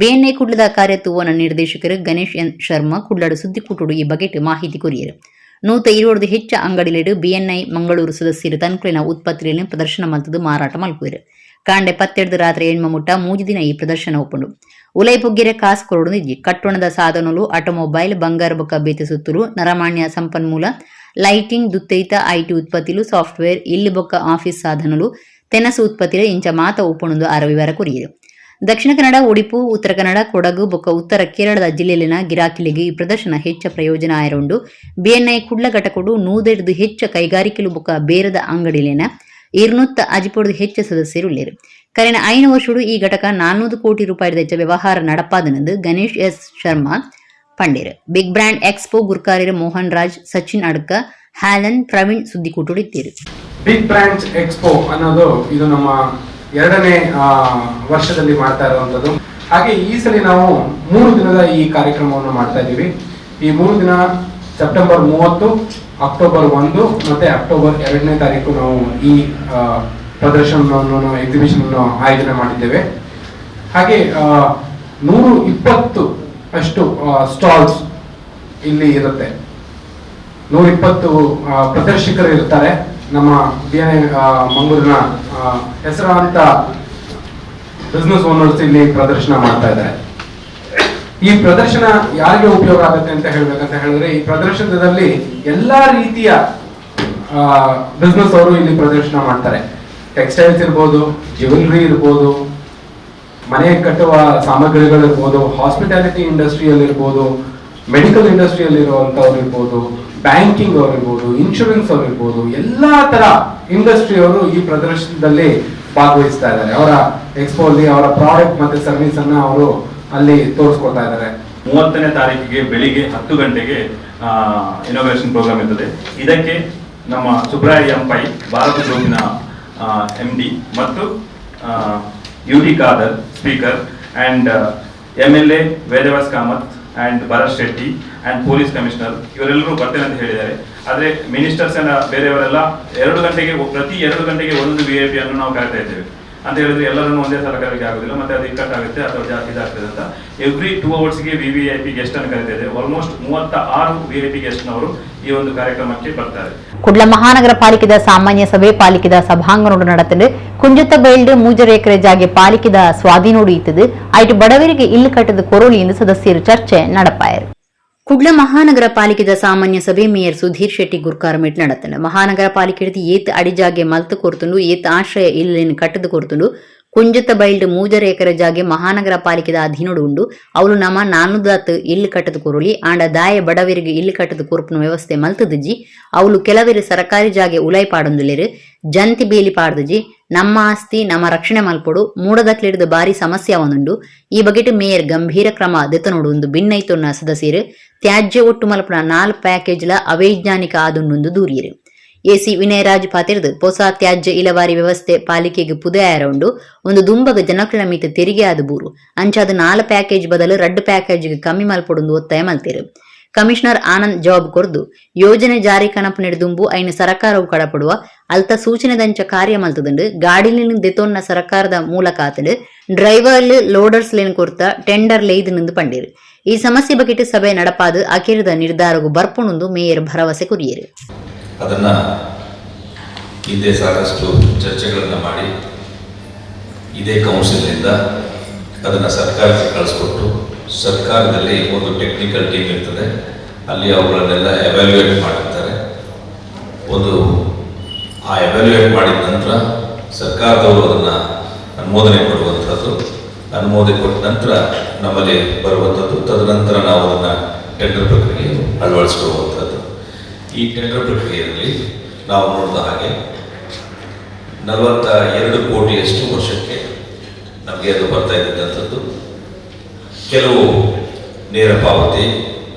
ಬಿಎನ್ಐ ಕುಡ್ಲದ ಕಾರ್ಯತೂವನ ನಿರ್ದೇಶಕರು ಗಣೇಶ್ ಎನ್ ಶರ್ಮಾ ಕುಡ್ಲಡು ಸುದ್ದಿಕೂಟುಡು ಈ ಬಗೆಟ್ ಮಾಹಿತಿ ಕೊರಿಯರು. 120 ಹೆಚ್ಚ ಅಂಗಡಿಲೆಡು ಬಿಎನ್ಐ ಮಂಗಳೂರು ಸದಸ್ಯರು ತನ್ಕುಲಿನ ಉತ್ಪತ್ತಿಗಳನ್ನು ಪ್ರದರ್ಶನ ಮಲ್ತದು ಮಾರಾಟ ಮಲ್ಪುವೆರು. ಕಾಂಡೆ 10ರ್ದು ರಾತ್ರಿ 8 ಮುಟ್ಟ 3 ದಿನ ಈ ಪ್ರದರ್ಶನ ಉಪ್ಪುಂಡು. ಉಲೈ ಪೊಗ್ಗೆರೆ ಕಾಸ್ ಕೊರೊಡು ಇಜ್ಜಿ. ಕಟ್ಟೋಣದ ಸಾಧನಲು, ಆಟೋಮೊಬೈಲ್, ಬಂಗಾರ ಬೊಕ್ಕ ಬೇತೆ ಸುತ್ತುಲು, ನರಮಾನ್ಯ ಸಂಪನ್ಮೂಲ, ಲೈಟಿಂಗ್, ದುತ್ತೈತ, IT ಉತ್ಪತ್ತಿಲು, ಸಾಫ್ಟ್ವೇರ್, ಇಲ್ಲು ಬೊಕ್ಕ ಆಫೀಸ್ ಸಾಧನಲು, ತೆನಸು ಉತ್ಪತ್ತಿಲು ಇಂಚ ಮಾತ ಉಪ್ಪುಂಡು ಆರ ವಿವರ ಕೊರಿಯೆರು. ದಕ್ಷಿಣ ಕನ್ನಡ, ಉಡುಪು, ಉತ್ತರ ಕನ್ನಡ, ಕೊಡಗು ಬೊಕ್ಕ ಉತ್ತರ ಕೇರಳದ ಜಿಲ್ಲೆಯಲ್ಲಿನ ಗಿರಾಕಿಲಿಗೆ ಈ ಪ್ರದರ್ಶನ ಹೆಚ್ಚ ಪ್ರಯೋಜನ ಆಯರುಂಡು. ಬಿಎನ್ಐ ಕುಡ್ಲ ಘಟಕೊಡು 100ರ್ದು ಹೆಚ್ಚ ಕೈಗಾರಿಕೆಲು ಬೊಕ್ಕ ಬೇರದ ಅಂಗಡಿಲೇನ 250ರ್ದು ಹೆಚ್ಚ ಸದಸ್ಯರು ಉಲ್ಲೇರು. ಕರಿನ 5 ವರ್ಷಡು ಈ ಘಟಕ 400 ಕೋಟಿ ರೂಪಾಯಿ ವೆಚ್ಚ ವ್ಯವಹಾರ ನಡಪಾದನೆಂದು ಗಣೇಶ್ ಎಸ್ ಶರ್ಮಾ ಪಂಡೇರು. Big brand expo ಗುರ್ಕಾರ್ಯರು ಮೋಹನ್ ರಾಜ್, ಸಚಿನ್ ಅಡ್ಕ, ಹ್ಯಾಲನ್ ಪ್ರವೀಣ್ ಸುದ್ದಿಕೂಟುಡಿತ್ತೀರು. Big brands expo ಅನ್ನೋದು ಇದು ನಮ್ಮ ಎರಡನೇ ವರ್ಷದಲ್ಲಿ ಮಾಡ್ತಾ ಇರುವಂತದ್ದು. ಹಾಗೆ ಈ ಸಲ ನಾವು 3 ದಿನದ ಈ ಕಾರ್ಯಕ್ರಮವನ್ನು ಮಾಡ್ತಾ ಇದ್ದೀವಿ. ಈ 3 ದಿನ ಸೆಪ್ಟೆಂಬರ್ 30, ಅಕ್ಟೋಬರ್ 1 ಮತ್ತೆ ಅಕ್ಟೋಬರ್ 2ನೇ ತಾರೀಕು ನಾವು ಈ ಪ್ರದರ್ಶನವನ್ನು, ನಾವು ಎಕ್ಸಿಬಿಷನ್ ಅನ್ನು ಆಯೋಜನೆ ಮಾಡಿದ್ದೇವೆ. ಹಾಗೆ 120 ಅಷ್ಟು ಸ್ಟಾಲ್ಸ್ ಇಲ್ಲಿ ಇರುತ್ತೆ. 120 ಪ್ರದರ್ಶಕರು ಇರ್ತಾರೆ. ನಮ್ಮ ಬಿ ಎನ್ ಮಂಗಳೂರಿನ ಹೆಸರಾಂತ ಬಿಸ್ನೆಸ್ ಓನರ್ಸ್ ಇಲ್ಲಿ ಪ್ರದರ್ಶನ ಮಾಡ್ತಾ ಇದ್ದಾರೆ. ಈ ಪ್ರದರ್ಶನ ಯಾರಿಗೆ ಉಪಯೋಗ ಆಗುತ್ತೆ ಅಂತ ಹೇಳ್ಬೇಕಂತ ಹೇಳಿದ್ರೆ, ಈ ಪ್ರದರ್ಶನದಲ್ಲಿ ಎಲ್ಲಾ ರೀತಿಯ ಬಿಸ್ನೆಸ್ ಅವರು ಇಲ್ಲಿ ಪ್ರದರ್ಶನ ಮಾಡ್ತಾರೆ. ಟೆಕ್ಸ್ಟೈಲ್ಸ್ ಇರ್ಬೋದು, ಜ್ಯುವೆಲ್ರಿ ಇರ್ಬೋದು, ಮನೆ ಕಟ್ಟುವ ಸಾಮಗ್ರಿಗಳಿರ್ಬೋದು, ಹಾಸ್ಪಿಟಾಲಿಟಿ ಇಂಡಸ್ಟ್ರಿಯಲ್ಲಿ ಇರ್ಬೋದು, ಮೆಡಿಕಲ್ ಇಂಡಸ್ಟ್ರಿಯಲ್ಲಿ ಇರುವಂತವ್ರು ಇರ್ಬೋದು, ಬ್ಯಾಂಕಿಂಗ್ ಅವ್ರು ಇರ್ಬೋದು, ಇನ್ಶೂರೆನ್ಸ್ ಅವ್ರು ಇರ್ಬೋದು, ಎಲ್ಲಾ ತರ ಇಂಡಸ್ಟ್ರಿ ಅವರು ಈ ಪ್ರದರ್ಶನದಲ್ಲಿ ಭಾಗವಹಿಸ್ತಾ ಇದ್ದಾರೆ. ಅವರ ಎಕ್ಸ್ಪೋ ಅಲ್ಲಿ ಅವರ ಪ್ರಾಡಕ್ಟ್ ಮತ್ತೆ ಸರ್ವಿಸ್ ಅನ್ನ ಅವರು ಅಲ್ಲಿ ತೋರಿಸ್ಕೊಳ್ತಾ ಇದ್ದಾರೆ. 30ನೇ ತಾರೀಕಿಗೆ ಬೆಳಿಗ್ಗೆ 10 ಗಂಟೆಗೆ ಇನಾಗ್ರೇಷನ್ ಪ್ರೋಗ್ರಾಮ್ ಇರ್ತದೆ. ಇದಕ್ಕೆ ನಮ್ಮ ಸುಬ್ರಾಯ ಎಂ ಪೈ, ಭಾರತ ಗ್ರೂಪಿನ ಎಂಡಿ ಮತ್ತು U T Khader speaker and MLA Vedavyas Kamath and Bharat Shetty and police commissioner ಇವರೆಲ್ಲರೂ ಬರ್ತೇನೆ ಅಂತ ಹೇಳಿದ್ದಾರೆ. ಆದರೆ ಮಿನಿಸ್ಟರ್ಸ್ ಅಂಡ್ ಬೇರೆಯವರೆಲ್ಲ 2 ಗಂಟೆಗೆ, ಪ್ರತಿ 2 ಗಂಟೆಗೆ ಒಂದೊಂದು ವಿಐಪಿ ಅನ್ನು ನಾವು ಕರಿತಾ ಇದ್ದೇವೆ. ಅಂತ ಹೇಳಿದ್ರೆ ಎಲ್ಲರನ್ನು ಒಂದೇ ಸಲ ಕರೀಲಿಕ್ಕೆ ಆಗೋದಿಲ್ಲ, ಮತ್ತೆ ಅದು ಇಕ್ಕಟ್ಟಾಗುತ್ತೆ ಅಥವಾ ಜಾಸ್ತಿ ಇದಾಗ್ತದೆ ಅಂತ ಎವ್ರಿ 2 ಅವರ್ಸ್ಗೆ ವಿವಿಐಪಿ ಗೆಸ್ಟ್ ಅನ್ನು ಕರಿತಾ ಇದ್ದೇವೆ. ಆಲ್ಮೋಸ್ಟ್ 36 ವಿಐಪಿ ಗೆಸ್ಟ್ನವರು ಈ ಒಂದು ಕಾರ್ಯಕ್ರಮಕ್ಕೆ ಬರ್ತಾರೆ. ಕುಡ್ಲ ಮಹಾನಗರ ಪಾಲಿಕೆದ ಸಾಮಾನ್ಯ ಸಭೆ ಪಾಲಿಕೆದ ಸಭಾಂಗಣೋಡು நடத்தது. ಕುಂಜತ್ತ ಬೈಲ್ಡ್ 3.5 ಎಕರೆ ಜಾಗೆ ಪಾಲಿಕೆದ ಸ್ವಾಧೀನೋಡು ಇತ್ತದು. ಆಯ್ತು ಬಡವರಿಗೆ ಇಲ್ಲು ಕಟ್ಟದ ಕೊರೋಲಿ ಎಂದು ಸದಸ್ಯರು ಚರ್ಚೆ நடப்பாಯರು. ಕುಡ್ಲ ಮಹಾನಗರ ಪಾಲಿಕೆದ ಸಾಮಾನ್ಯ ಸಭೆ ಮೇಯರ್ ಸುಧೀರ್ ಶೆಟ್ಟಿ ಗುರ್ಕಾರ್ಮೆಟ್ நடத்தನು. ಮಹಾನಗರ ಪಾಲಿಕೆ ಏತ್ ಅಡಿಜಾಗೆ ಮಲ್ತು ಕೊರ್ತುಂಡು, ಏತ್ ಆಶ್ರಯ ಇಲ್ಲೇನು ಕಟ್ಟದು ಕೊರ್ತುಂಡು. ಕುಂಜತ್ತ ಬೈಲ್ಡ್ 3.5 ಎಕರೆ ಜಾಗೆ ಮಹಾನಗರ ಪಾಲಿಕೆದ ಅಧೀನೋಡು ಉಂಡು. ಅವಳು ನಮ್ಮ ನಾನುದಾತ್ ಇಲ್ಲು ಕಟ್ಟದು ಕೊರೊಲಿ. ಆಂಡ ದಾಯ ಬಡವರಿಗೆ ಇಲ್ಲು ಕಟ್ಟದು ಕೊರ್ಪುನ ವ್ಯವಸ್ಥೆ ಮಲ್ತದಿಜ್ಜಿ. ಅವಳು ಕೆಲವರು ಸರಕಾರಿ ಜಾಗೆ ಉಲೈ ಪಾಡೊಂದುಲ್ಲೆರು. ಜಂತಿ ಬೇಲಿ ಪಾಡ್ದಜಿ. ನಮ್ಮ ಆಸ್ತಿ ನಮ್ಮ ರಕ್ಷಣೆ ಮಲ್ಪೊಡು. ಮೂಡದಕ್ಲಿಡ್ದು ಬಾರಿ ಸಮಸ್ಯೆ ಒಂದುಂಡು. ಈ ಬಗೆಟ್ ಮೇಯರ್ ಗಂಭೀರ ಕ್ರಮ ದೆತನೋಡು ಒಂದು ಭಿನ್ನೈತೊನ್ನ ಸದಸ್ಯರು. ತ್ಯಾಜ್ಯ ಒಟ್ಟು ಮಲ್ಪುನ ನಾಲ್ ಪ್ಯಾಕೇಜ್ಲ ಅವೈಜ್ಞಾನಿಕ ಆದುಂಡು ದೂರಿಯರು. ಎಸಿ ವಿನಯರಾಜ್ ಪಾತಿರ್ದು ಪೊಸ ತ್ಯಾಜ್ಯ ಇಲವಾರಿ ವ್ಯವಸ್ಥೆ ಪಾಲಿಕೆಗೆ ಪುದೆಯಾರ ಉಂಡು. ಒಂದು ದುಂಬಗ ಜನಕುಲ ಮೀತ ತೆರಿಗೆ ಆದ ಬೂರು. ಅಂಚಾದ ನಾಲ್ ಪ್ಯಾಕೇಜ್ ಬದಲು ರಡ್ಡು ಪ್ಯಾಕೇಜ್ ಕಮ್ಮಿ ಮಲ್ಪೊಡುಂದು ಒತ್ತಾಯ ಮಲ್ತೇರು. ಕಮಿಷನರ್ ಆನಂದ್ ಜವಾಬ್ ಕೊರ್ದು ಯೋಜನೆ ಜಾರಿ ಕನಪು ದುಂಬು ಐನ ಸರಕಾರವು ಕಡಪಡುವ ಅಲ್ತ ಸೂಚನೆದಂಚ ಕಾರ್ಯ ಮಲ್ತದುಂಡು. ಗಾಡಿಲಿನ ದೆತೊನ್ನ ಸರಕಾರದ ಮೂಲಕ ಆತಂಡು. ಡ್ರೈವರ್ ಲೋಡರ್ಸ್ ಲೇನ್ ಕೊರ್ತ ಟೆಂಡರ್ ಲೇಯ್ದು ನಿಂದು ಪಂಡೀರು. ಈ ಸಮಸ್ಯೆ ಬಗೆಟ್ ಸಭೆ ನಡಪಾದು ಅಖೇರದ ನಿರ್ಧಾರಗು ಬರ್ಪುಣುಂದು ಮೇಯರ್ ಭರವಸೆ ಕೊರಿಯರು. ಅದನ್ನು ಹಿಂದೆ ಸಾಕಷ್ಟು ಚರ್ಚೆಗಳನ್ನು ಮಾಡಿ, ಇದೇ ಕೌನ್ಸಿಲ್ನಿಂದ ಅದನ್ನು ಸರ್ಕಾರಕ್ಕೆ ಕಳಿಸ್ಕೊಟ್ಟು, ಸರ್ಕಾರದಲ್ಲಿ ಒಂದು ಟೆಕ್ನಿಕಲ್ ಟೀಮ್ ಇರ್ತದೆ. ಅಲ್ಲಿ ಅವುಗಳನ್ನೆಲ್ಲ ಎವ್ಯಾಲ್ಯೂಯೇಟ್ ಮಾಡಿರ್ತಾರೆ. ಒಂದು ಆ ಎವ್ಯಾಲ್ಯೂಯೇಟ್ ಮಾಡಿದ ನಂತರ ಸರ್ಕಾರದವರು ಅದನ್ನು ಅನುಮೋದನೆ ಕೊಡುವಂಥದ್ದು. ಅನುಮೋದನೆ ಕೊಟ್ಟ ನಂತರ ನಮ್ಮಲ್ಲಿ ಬರುವಂಥದ್ದು. ತದನಂತರ ನಾವು ಅದನ್ನು ಟೆಂಡರ್ ಪ್ರಕ್ರಿಯೆ ಅಳವಡಿಸಿಕೊಳ್ಳುವಂಥದ್ದು. ಈ ಟೆಂಡರ್ ಪ್ರಕ್ರಿಯೆಯಲ್ಲಿ ನಾವು ನೋಡಿದ ಹಾಗೆ 42 ಕೋಟಿಯಷ್ಟು ವರ್ಷಕ್ಕೆ ನಮಗೆ ಅದು ಬರ್ತಾ ಇದ್ದಂಥದ್ದು. ಕೆಲವು ನೇರ ಪಾವತಿ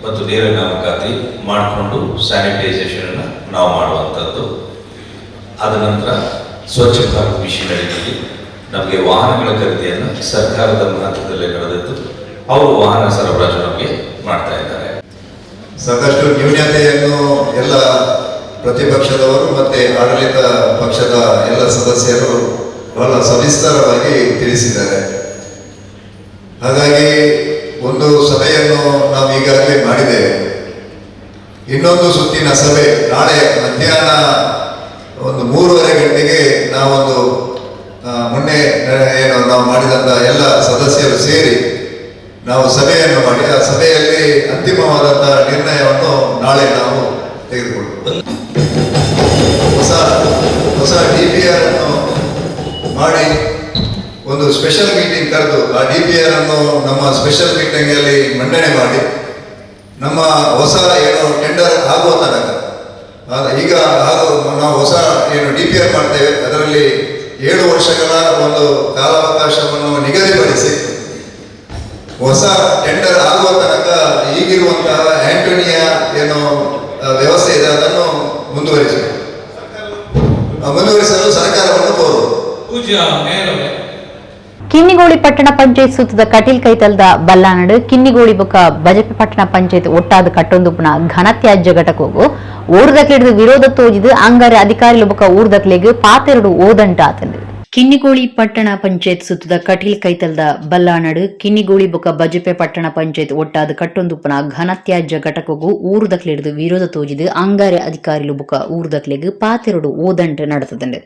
ಮತ್ತು ನೇರ ನೇಮಕಾತಿ ಮಾಡಿಕೊಂಡು ಸ್ಯಾನಿಟೈಸೇಷನನ್ನು ನಾವು ಮಾಡುವಂಥದ್ದು. ಆದ ನಂತರ ಸ್ವಚ್ಛ ಭಾರತ್ ಮಿಷನ್ ಅಡಿಯಲ್ಲಿ ನಮಗೆ ವಾಹನಗಳ ಖರೀದಿಯನ್ನು ಸರ್ಕಾರದ ಹಂತದಲ್ಲೇ ನಡೆದದ್ದು. ಅವರು ವಾಹನ ಸರಬರಾಜು ನಮಗೆ ಮಾಡ್ತಾ ಇದ್ದಾರೆ. ಸಾಕಷ್ಟು ನ್ಯೂನತೆಯನ್ನು ಎಲ್ಲ ಪ್ರತಿಪಕ್ಷದವರು ಮತ್ತು ಆಡಳಿತ ಪಕ್ಷದ ಎಲ್ಲ ಸದಸ್ಯರು ಬಹಳ ಸವಿಸ್ತಾರವಾಗಿ ತಿಳಿಸಿದ್ದಾರೆ. ಹಾಗಾಗಿ ಒಂದು ಸಭೆಯನ್ನು ನಾವು ಈಗಾಗಲೇ ಮಾಡಿದ್ದೇವೆ. ಇನ್ನೊಂದು ಸುತ್ತಿನ ಸಭೆ ನಾಳೆ ಮಧ್ಯಾಹ್ನ ಒಂದು 3:30 ಗಂಟೆಗೆ ನಾವೊಂದು ಮೊನ್ನೆ ಏನು ನಾವು ಮಾಡಿದಂಥ ಎಲ್ಲ ಸದಸ್ಯರು ಸೇರಿ ನಾವು ಸಭೆಯನ್ನು ಮಾಡಿ, ಆ ಸಭೆಯಲ್ಲಿ ಅಂತಿಮವಾದಂಥ ನಿರ್ಣಯವನ್ನು ನಾಳೆ ನಾವು ತೆಗೆದುಕೊಳ್ಳುವ. ಹೊಸ ಹೊಸ ಡಿಪಿಆರ್ ಅನ್ನು ಮಾಡಿ, ಒಂದು ಸ್ಪೆಷಲ್ ಮೀಟಿಂಗ್ ಕರೆದು, ಆ ಡಿಪಿಆರ್ ಅನ್ನು ನಮ್ಮ ಸ್ಪೆಷಲ್ ಮೀಟಿಂಗ್ ಅಲ್ಲಿ ಮಂಡನೆ ಮಾಡಿ, ನಮ್ಮ ಹೊಸ ಏನು ಟೆಂಡರ್ ಆಗುವ ತನಕ ಈಗ ಹಾಗೂ ನಾವು ಹೊಸ ಏನು ಡಿಪಿಆರ್ ಮಾಡ್ತೇವೆ, ಅದರಲ್ಲಿ 7 ವರ್ಷಗಳ ಒಂದು ಕಾಲಾವಕಾಶವನ್ನು ನಿಗದಿಪಡಿಸಿ, ಹೊಸ ಟೆಂಡರ್ ಆಗುವ ತನಕ ಈಗಿರುವಂತಹ ಆಂಟೋನಿಯಾ ಏನು ವ್ಯವಸ್ಥೆ ಇದೆ, ಅದನ್ನು ಮುಂದುವರಿಸಲು ಸರ್ಕಾರವನ್ನು ಕೋರುವುದು. ಕಿನ್ನಿಗೋಳಿ ಪಟ್ಟಣ ಪಂಚಾಯತ್ ಸುತ್ತದ ಕಟೀಲ್ ಕೈತಲ್ದ ಬಲ್ಲಾನಡು ಕಿನ್ನಿಗೋಳಿ ಬೊಕ ಬಜಪೆ ಪಟ್ಟಣ ಪಂಚಾಯತ್ ಒಟ್ಟಾದ ಕಟ್ಟೊಂದುಪುನ ಘನತ್ಯಾಜ್ಯ ಘಟಕೋಗು ಊರ್ದಕ್ಲಿಡ್ದು ವಿರೋಧ ತೋಜಿದು ಅಂಗಾರೆ ಅಧಿಕಾರಿಲು ಬೊಕ ಊರ್ದಕ್ಲೆಗ್ ಪಾತೆರಡು ಓದಂಟ ಆತಂದು. ಕಿನ್ನಿಗೋಳಿ ಪಟ್ಟಣ ಪಂಚಾಯತ್ ಸುತ್ತದ ಕಟೀಲ್ ಕೈತಲ್ದ ಬಲ್ಲಾನಡು ಕಿನ್ನಿಗೋಳಿ ಬೊಕ ಬಜಪೆ ಪಟ್ಟಣ ಪಂಚಾಯತ್ ಒಟ್ಟಾದ ಕಟ್ಟೊಂದುಪುನ ಘನತ್ಯಾಜ್ಯ ಘಟಕಗೂ ಊರುದಕ್ಲಿಡ್ದು ವಿರೋಧ ತೋಜಿದು ಅಂಗಾರೆ ಅಧಿಕಾರಿಲು ಬೊಕ ಊರ್ದಕ್ಲೆಗ್ ಪಾತೆರಡು ಓದಂಟ ನಡೆತದಂಡು.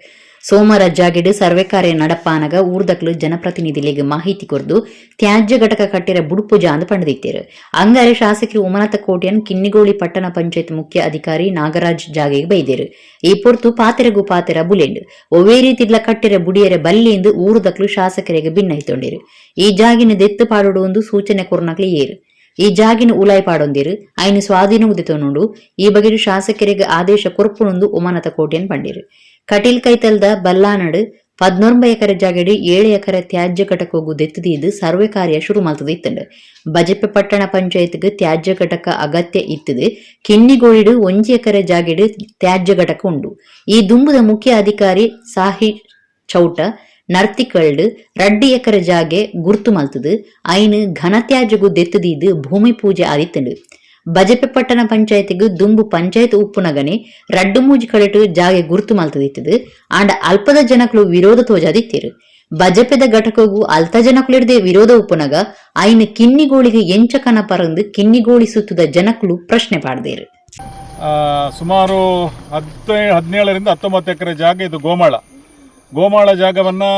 ಸೋಮವಾರ ಜಾಗೆಡ್ ಸರ್ವೆ ಕಾರ್ಯ ನಡಪಾನಗ ಊರ್ದಕ್ಲು ಜನಪ್ರತಿನಿಧಿಲಿಗೆ ಮಾಹಿತಿ ಕೊರ್ದು ತ್ಯಾಜ್ಯ ಘಟಕ ಕಟ್ಟಿರ ಬುಡುಪುಜ ಅಂದ್ ಪಂಡದಿತ್ತೇರು. ಅಂಗಾರೆ ಶಾಸಕರು ಉಮನಾಥ ಕೋಟ್ಯಾನ್, ಕಿನ್ನಿಗೋಳಿ ಪಟ್ಟಣ ಪಂಚಾಯತ್ ಮುಖ್ಯ ಅಧಿಕಾರಿ ನಾಗರಾಜ್ ಜಾಗೆಗೆ ಬೈದೇರು. ಈ ಪೊರ್ತು ಪಾತೆರಗು ಪಾತೆರ ಬುಲೆಂಡ್. ಒವ್ವೇ ರೀತಿಡ್ಲ ಕಟ್ಟಿರ ಬುಡಿಯರೆ ಬಲ್ಲಿ ಎಂದು ಊರುದಕ್ಲು ಶಾಸಕರಿಗೆ ಭಿನ್ನೈತೊಂಡಿರು. ಈ ಜಾಗಿನ ದೆತ್ತು ಪಾಡೋಡು ಒಂದು ಸೂಚನೆ ಕೊರ್ನಕ್ಲು ಏರು ಈ ಜಾಗಿನ ಉಲಾಯ್ ಪಾಡೊಂದಿರು, ಐನು ಸ್ವಾಧೀನ ಉದಿತೊನುಂಡು. ಈ ಬಗೆಡು ಶಾಸಕರಿಗೆ ಆದೇಶ ಕೊರ್ಪುನೊಂದು ಉಮಾನಾಥ ಕೋಟ್ಯಾನ್ ಪಂಡಿರು. ಕಟೀಲ್ ಕೈತಲ್ದ ಬಲ್ಲಾನಡು 19 ಎಕರೆ ಜಾಗೆಡ್ 7 ಎಕರೆ ತ್ಯಾಜ್ಯ ಘಟಕಗೂ ದೆತ್ತದೀದು ಸರ್ವೆ ಕಾರ್ಯ ಶುರು ಮಲ್ತದ ಇತ್ತಂಡು. ಬಜಪೆ ಪಟ್ಟಣ ಪಂಚಾಯತ್ಗ್ ತ್ಯಾಜ್ಯ ಘಟಕ ಅಗತ್ಯ ಇತ್ತದು. ಕಿನ್ನಿಗೋಳಿಡು 1 ಎಕರೆ ಜಾಗೆಡ್ ತ್ಯಾಜ್ಯ ಘಟಕ ಉಂಡು. ಈ ದುಂಬುದ ಮುಖ್ಯ ಅಧಿಕಾರಿ ಸಾಹಿ ಚೌಟ ನರ್ತಿಕಲ್ಡ್ 2 ಎಕರೆ ಜಾಗೆ ಗುರ್ತು ಮಲ್ತದು ಐನು ಘನತ್ಯಾಜ್ಯಗು ದೆತ್ತದೀದು ಭೂಮಿ ಪೂಜೆ ಆದಿತ್ತಂಡು. ಬಜಪೆ ಪಟ್ಟಣ ಪಂಚಾಯತಿಗ್ ದುಂಬು ಪಂಚಾಯತ್ ಉಪ್ಪುನಗನೆ ರಡ್ಡು ಮೂಜಿ ಕಡೆಟು ಜಾಗೆ ಗುರ್ತು ಮಲ್ತದಿತ್ತದು. ಆಂಡ ಅಲ್ಪದ ಜನಕ್ಲು ವಿರೋಧ ತೋಜಾದಿತ್ತೇರು. ಬಜಪೆದ ಘಟಕಗೂ ಅಲ್ತ ಜನಕ್ಲಿಡ್ದೆ ವಿರೋಧ ಉಪ್ಪುನಗ ಐನು ಕಿನ್ನಿಗೋಳಿಗೆ ಎಂಚ ಕನ ಪರಂದು ಕಿನ್ನಿಗೋಳಿ ಸುತ್ತದ ಜನಕ್ಲು ಪ್ರಶ್ನೆ ಪಾಡ್ದೇರು. ಸುಮಾರು 17ರಿಂದ 19 ಎಕರೆ ಜಾಗ ಇದು ಗೋಮಾಳ. ಗೋಮಾಳ ಜಾಗವನ್ನು,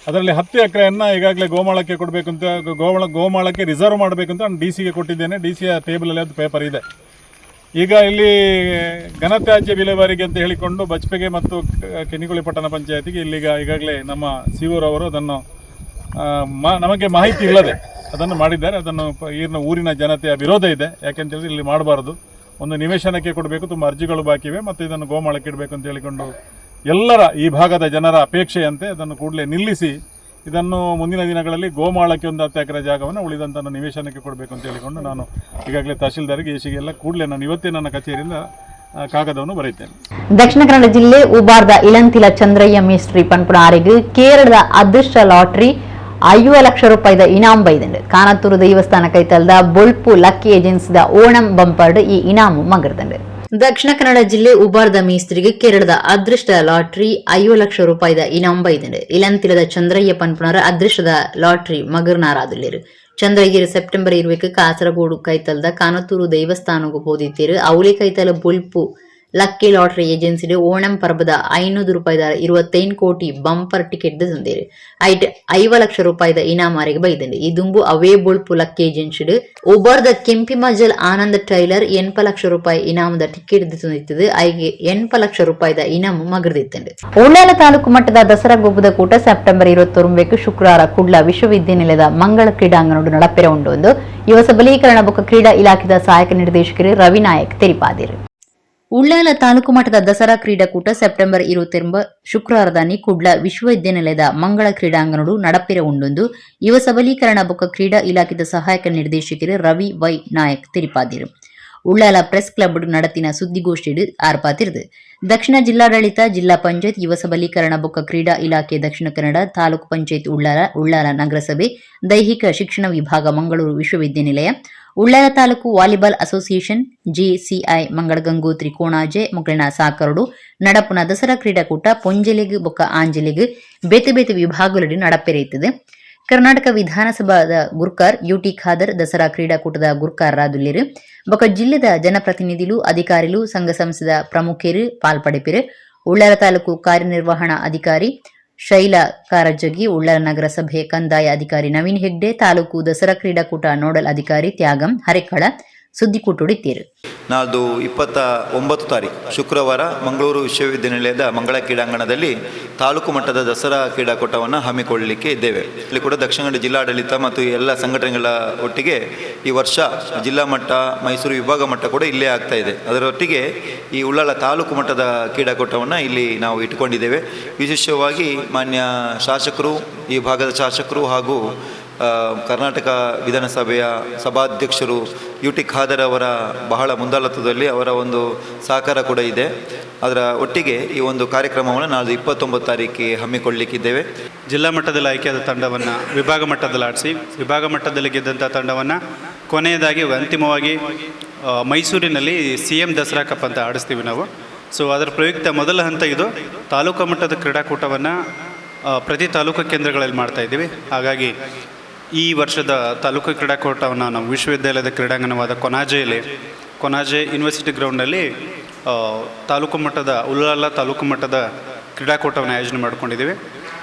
ಅದರಲ್ಲಿ 10 ಎಕರೆಯನ್ನು ಈಗಾಗಲೇ ಗೋಮಾಳಕ್ಕೆ ಕೊಡಬೇಕು ಅಂತ, ಗೋಮಾಳಕ್ಕೆ ರಿಸರ್ವ್ ಮಾಡಬೇಕು ಅಂತ ನಾನು ಡಿಸಿಗೆ ಕೊಟ್ಟಿದ್ದೇನೆ. ಡಿಸಿಯ ಟೇಬಲಲ್ಲಿ ಅದು ಪೇಪರ್ ಇದೆ. ಈಗ ಇಲ್ಲಿ ಘನತ್ಯಾಜ್ಯ ವಿಲೇವಾರಿಗೆ ಅಂತ ಹೇಳಿಕೊಂಡು ಬಜ್ಪೆಗೆ ಮತ್ತು ಕಿನ್ನಿಗೋಳಿ ಪಟ್ಟಣ ಪಂಚಾಯತಿಗೆ ಇಲ್ಲಿಗ ಈಗಾಗಲೇ ನಮ್ಮ ಸಿ ರವರು ಅದನ್ನು ನಮಗೆ ಮಾಹಿತಿ ಇಲ್ಲದೆ ಅದನ್ನು ಮಾಡಿದ್ದಾರೆ. ಅದನ್ನು ಈಗಿನ ಊರಿನ ಜನತೆಯ ವಿರೋಧ ಇದೆ. ಯಾಕೆಂತೇಳಿದ್ರೆ ಇಲ್ಲಿ ಮಾಡಬಾರದು, ಒಂದು ನಿವೇಶನಕ್ಕೆ ಕೊಡಬೇಕು, ತುಂಬ ಅರ್ಜಿಗಳು ಬಾಕಿ ಇವೆ ಮತ್ತು ಇದನ್ನು ಗೋಮಾಳಕ್ಕೆ ಇಡಬೇಕು ಅಂತ ಹೇಳಿಕೊಂಡು ಎಲ್ಲರ ಈ ಭಾಗದ ಜನರ ಅಪೇಕ್ಷೆಯಂತೆ ಅದನ್ನು ಕೂಡಲೇ ನಿಲ್ಲಿಸಿ, ಇದನ್ನು ಮುಂದಿನ ದಿನಗಳಲ್ಲಿ ಗೋಮಾಳಕ್ಕೆ ಒಂದು 10 ಎಕರೆ ಜಾಗವನ್ನು, ಉಳಿದಂಥ ನಿವೇಶನಕ್ಕೆ ಕೊಡಬೇಕು ಅಂತ ಹೇಳಿಕೊಂಡು ನಾನು ಈಗಾಗಲೇ ತಹಶೀಲ್ದಾರ್ಗೆ, ಎಸಿಗೆಲ್ಲ ಕೂಡಲೇ ನಾನು ಇವತ್ತೇ ನನ್ನ ಕಚೇರಿಯಿಂದ ಕಾಗದವನ್ನು ಬರೆಯುತ್ತೇನೆ. ದಕ್ಷಿಣ ಕನ್ನಡ ಜಿಲ್ಲೆ ಉಬಾರ್ದ ಇಳಂತಿಲ ಚಂದ್ರಯ್ಯ ಮೇಸ್ತ್ರಿ ಪನ್ಪುನಾರಿಗ್ ಕೇರಳದ ಅದೃಷ್ಟ ಲಾಟರಿ 50 ಲಕ್ಷ ರೂಪಾಯಿದ ಇನಾಮ್ ಬೈದಂಡು. ಕಾನತ್ತೂರು ದೇವಸ್ಥಾನ ಕೈತಲ್ದ ಬೊಲ್ಪು ಲಕ್ಕಿ ಏಜೆನ್ಸಿದ ಓಣಂ ಬಂಪರ್ಡ್ ಈ ಇನಾಮು ಮಗರ್ದಂಡು. ದಕ್ಷಿಣ ಕನ್ನಡ ಜಿಲ್ಲೆ ಉಬಾರ್ದ ಮೇಸ್ತ್ರಿಗೆ ಕೇರಳದ ಅದೃಷ್ಟ ಲಾಟರಿ 50 ಲಕ್ಷ ರೂಪಾಯಿದ ಇನಾಮ್ ಬೈದಂಡು. ಇಳಂತಿಲದ ಚಂದ್ರಯ್ಯ ಪನ್ಪುನಾರ ಅದೃಷ್ಟದ ಲಾಟರಿ ಮಗರ್ನಾರಾದುಲ್ಲೇರು. ಚಂದ್ರಗಿರಿ ಸೆಪ್ಟೆಂಬರ್ 20ಕ್ಕೆ ಕಾಸರಗೋಡು ಕೈತಲ್ದ ಕಾನತ್ತೂರು ದೇವಸ್ಥಾನಗೂ ಪೋದಿತ್ತೇರು. ಅವಳಿ ಕೈತಲ ಬೊಲ್ಪು ಲಕ್ಕಿ ಲಾಟರಿ ಏಜೆನ್ಸಿಡ್ ಓಣಂ ಪರ್ಬದ 500 ರೂಪಾಯಿದ 25 ಕೋಟಿ ಬಂಪರ್ ಟಿಕೆಟ್ ತಂದೇರು. ಐಟ್ 50 ಲಕ್ಷ ರೂಪಾಯಿದ ಇನಾಮಾರಿಗೆ ಬೈದಂಡು. ಈ ದುಂಬು ಅವೇ ಬೊಲ್ಪು ಲಕ್ಕಿ ಏಜೆನ್ಸಿಡ್ ಉಬರ್ದ ಕೆಂಪಿಮಜಲ್ ಆನಂದ್ ಟೈಲರ್ 80 ಲಕ್ಷ ರೂಪಾಯಿ ಇನಾಮದ ಟಿಕೆಟ್ ತಂದಿತ್ತದು. ಐಗೆ 80 ಲಕ್ಷ ರೂಪಾಯಿದ ಇನಾಮು ಮಗರ್ದಿತ್ತಂಡು. ಉಳ್ಳಾಲ ತಾಲೂಕು ಮಟ್ಟದ ದಸರಾ ಗೊಬ್ಬದ ಕೂಟ ಸೆಪ್ಟೆಂಬರ್ 29 ಶುಕ್ರವಾರ ಕುಡ್ಲ ವಿಶ್ವವಿದ್ಯಾನಿಲಯದ ಮಂಗಳ ಕ್ರೀಡಾಂಗಣಡು ನಡಪೆರ ಉಂಡು ಎಂದು ಯುವ ಸಬಲೀಕರಣ ಬೊಕ್ಕ ಕ್ರೀಡಾ ಇಲಾಖೆದ ಸಹಾಯಕ ನಿರ್ದೇಶಕರು ರವಿ ನಾಯಕ್ ತೆರಿಪಾದಿರು. ಉಳ್ಳಾಲ ತಾಲೂಕು ಮಟ್ಟದ ದಸರಾ ಕ್ರೀಡಾಕೂಟ ಸೆಪ್ಟೆಂಬರ್ 29 ಶುಕ್ರವಾರದಾನಿ ಕುಡ್ಲ ವಿಶ್ವವಿದ್ಯಾನಿಲಯದ ಮಂಗಳ ಕ್ರೀಡಾಂಗಣಡು ನಡಪಿರ ಉಂಡೊಂದು ಯುವ ಸಬಲೀಕರಣ ಬೊಕ್ಕ ಕ್ರೀಡಾ ಇಲಾಖೆದ ಸಹಾಯಕ ನಿರ್ದೇಶಕರು ರವಿ ವೈ ನಾಯಕ್ ತೆರಿಪಾದಿರು. ಉಳ್ಳಾಲ ಪ್ರೆಸ್ ಕ್ಲಬ್ ನಡತಿನ ಸುದ್ದಿಗೋಷ್ಠಿಡ್ ಆರ್ಪಾತಿರ್ದು. ದಕ್ಷಿಣ ಜಿಲ್ಲಾಡಳಿತ, ಜಿಲ್ಲಾ ಪಂಚಾಯತ್ ಯುವ ಸಬಲೀಕರಣ ಬೊಕ್ಕ ಕ್ರೀಡಾ ಇಲಾಖೆ, ದಕ್ಷಿಣ ಕನ್ನಡ ತಾಲೂಕು ಪಂಚಾಯತ್ ಉಳ್ಳಾಲ, ಉಳ್ಳಾಲ ನಗರಸಭೆ, ದೈಹಿಕ ಶಿಕ್ಷಣ ವಿಭಾಗ, ಮಂಗಳೂರು ವಿಶ್ವವಿದ್ಯಾನಿಲಯ, ಉಳ್ಳಾಲ ತಾಲೂಕು volleyball association, JCI Mangalagangothri Konaje ಮೊಕಳಿನ ಸಾಕರಡು ನಡಪುನ ದಸರಾ ಕ್ರೀಡಾಕೂಟ ಪೊಂಜೆಲೆಗ್ ಬೊಕ್ಕ ಆಂಜೆಲೆಗ್ ಬೇತೆ ಬೇತೆ ವಿಭಾಗಗಳಲ್ಲಿ ನಡಪೆರೆಯುತ್ತದೆ. ಕರ್ನಾಟಕ ವಿಧಾನಸಭಾದ ಗುರ್ಕಾರ್ ಯುಟಿ ಖಾದರ್ ದಸರಾ ಕ್ರೀಡಾಕೂಟದ ಗುರ್ಕಾರರಾದುಲ್ಲೆರ್. ಬೊಕ್ಕ ಜಿಲ್ಲೆದ ಜನಪ್ರತಿನಿಧಿಲು, ಅಧಿಕಾರಿಲು, ಸಂಘ ಸಂಸ್ಥೆದ ಪ್ರಮುಖರು ಪಾಲ್ಪಡೆಪಿರು. ಉಳ್ಳಾಲ ತಾಲೂಕು ಕಾರ್ಯನಿರ್ವಹಣಾ ಅಧಿಕಾರಿ ಶೈಲಾ ಕಾರಜಗಿ, ಉಳ್ಳಾಲ ನಗರಸಭೆ ಕಂದಾಯ ಅಧಿಕಾರಿ ನವೀನ್ ಹೆಗ್ಡೆ, ತಾಲೂಕು ದಸರಾ ಕ್ರೀಡಾಕೂಟ ನೋಡಲ್ ಅಧಿಕಾರಿ ತ್ಯಾಗಂ ಹರೆಕಳ ಸುದ್ದಿಕೂಟುಡಿತ್ತೀರು. ನಾಳ್ದು 29 ತಾರೀಕು ಶುಕ್ರವಾರ ಮಂಗಳೂರು ವಿಶ್ವವಿದ್ಯಾನಿಲಯದ ಮಂಗಳ ಕ್ರೀಡಾಂಗಣದಲ್ಲಿ ತಾಲೂಕು ಮಟ್ಟದ ದಸರಾ ಕ್ರೀಡಾಕೂಟವನ್ನು ಹಮ್ಮಿಕೊಳ್ಳಲಿಕ್ಕೆ ಇದ್ದೇವೆ. ಇಲ್ಲಿ ಕೂಡ ದಕ್ಷಿಣ ಕನ್ನಡ ಜಿಲ್ಲಾಡಳಿತ ಮತ್ತು ಎಲ್ಲ ಸಂಘಟನೆಗಳ ಒಟ್ಟಿಗೆ ಈ ವರ್ಷ ಜಿಲ್ಲಾ ಮಟ್ಟ, ಮೈಸೂರು ವಿಭಾಗ ಮಟ್ಟ ಕೂಡ ಇಲ್ಲೇ ಆಗ್ತಾ ಇದೆ. ಅದರೊಟ್ಟಿಗೆ ಈ ಉಳ್ಳಾಲ ತಾಲೂಕು ಮಟ್ಟದ ಕ್ರೀಡಾಕೂಟವನ್ನು ಇಲ್ಲಿ ನಾವು ಇಟ್ಟುಕೊಂಡಿದ್ದೇವೆ. ವಿಶೇಷವಾಗಿ ಮಾನ್ಯ ಶಾಸಕರು, ಈ ಭಾಗದ ಶಾಸಕರು ಹಾಗೂ ಕರ್ನಾಟಕ ವಿಧಾನಸಭೆಯ ಸಭಾಧ್ಯಕ್ಷರು ಯು ಟಿ ಖಾದರ್ ಅವರ ಬಹಳ ಮುಂದಾಳತ್ವದಲ್ಲಿ ಅವರ ಒಂದು ಸಹಕಾರ ಕೂಡ ಇದೆ. ಅದರ ಒಟ್ಟಿಗೆ ಈ ಒಂದು ಕಾರ್ಯಕ್ರಮವನ್ನು ನಾಳೆ 29 ತಾರೀಕಿಗೆ ಹಮ್ಮಿಕೊಳ್ಳಲಿಕ್ಕಿದ್ದೇವೆ. ಜಿಲ್ಲಾ ಮಟ್ಟದಲ್ಲಿ ಆಯ್ಕೆಯಾದ ತಂಡವನ್ನು ವಿಭಾಗ ಮಟ್ಟದಲ್ಲಿ ಆಡಿಸಿ, ವಿಭಾಗ ಮಟ್ಟದಲ್ಲಿ ಗೆದ್ದಂಥ ತಂಡವನ್ನು ಕೊನೆಯದಾಗಿ ಅಂತಿಮವಾಗಿ ಮೈಸೂರಿನಲ್ಲಿ ಸಿಎಂ ದಸರಾ ಕಪ್ ಅಂತ ಆಡಿಸ್ತೀವಿ ನಾವು. ಸೊ ಅದರ ಪ್ರಯುಕ್ತ ಮೊದಲ ಹಂತ ಇದು. ತಾಲೂಕು ಮಟ್ಟದ ಕ್ರೀಡಾಕೂಟವನ್ನು ಪ್ರತಿ ತಾಲೂಕು ಕೇಂದ್ರಗಳಲ್ಲಿ ಮಾಡ್ತಾ ಇದ್ದೀವಿ. ಹಾಗಾಗಿ ಈ ವರ್ಷದ ತಾಲೂಕು ಕ್ರೀಡಾಕೂಟವನ್ನು ನಾವು ವಿಶ್ವವಿದ್ಯಾಲಯದ ಕ್ರೀಡಾಂಗಣವಾದ ಕೊನಾಜೆಯಲ್ಲಿ, ಕೊನಾಜೆ ಯೂನಿವರ್ಸಿಟಿ ಗ್ರೌಂಡ್ನಲ್ಲಿ ತಾಲೂಕು ಮಟ್ಟದ, ಉಳ್ಳಾಲ ತಾಲೂಕು ಮಟ್ಟದ ಕ್ರೀಡಾಕೂಟವನ್ನು ಆಯೋಜನೆ ಮಾಡಿಕೊಂಡಿದ್ದೀವಿ.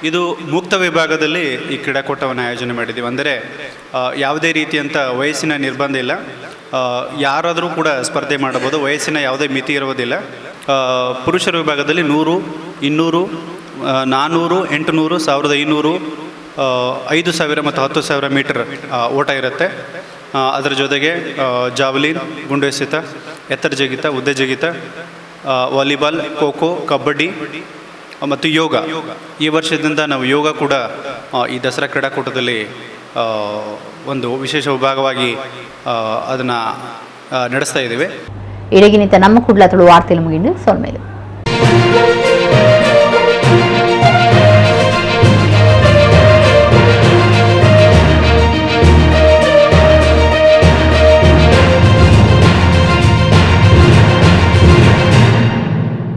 ಇದು ಮುಕ್ತ ವಿಭಾಗದಲ್ಲಿ ಈ ಕ್ರೀಡಾಕೂಟವನ್ನು ಆಯೋಜನೆ ಮಾಡಿದ್ದೀವಿ. ಅಂದರೆ ಯಾವುದೇ ರೀತಿಯಂಥ ವಯಸ್ಸಿನ ನಿರ್ಬಂಧ ಇಲ್ಲ. ಯಾರಾದರೂ ಕೂಡ ಸ್ಪರ್ಧೆ ಮಾಡಬಹುದು. ವಯಸ್ಸಿನ ಯಾವುದೇ ಮಿತಿ ಇರುವುದಿಲ್ಲ. ಪುರುಷರ ವಿಭಾಗದಲ್ಲಿ 100, 200, 400, 800, 1500, 5000 ಮತ್ತು 10,000 ಮೀಟರ್ ಓಟ ಇರುತ್ತೆ. ಅದರ ಜೊತೆಗೆ ಜಾವ್ಲಿನ್, ಗುಂಡು ಎಸೆತ, ಎತ್ತರ ಜಿಗಿತ, ಉದ್ದ ಜಿಗಿತ, ವಾಲಿಬಾಲ್, ಖೋ ಖೋ, ಕಬಡ್ಡಿ ಮತ್ತು ಯೋಗ. ಈ ವರ್ಷದಿಂದ ನಾವು ಯೋಗ ಕೂಡ ಈ ದಸರಾ ಕ್ರೀಡಾಕೂಟದಲ್ಲಿ ಒಂದು ವಿಶೇಷ ವಿಭಾಗವಾಗಿ ಅದನ್ನು ನಡೆಸ್ತಾ ಇದ್ದೀವಿ. ಇಡಗಿನಿತ ನಮ್ಮ ಕುಡ್ಲ ತುಳು ವಾರ್ತೆಲು ಮುಗಿಂಡು. ಸೊಲ್ಮೇಲು.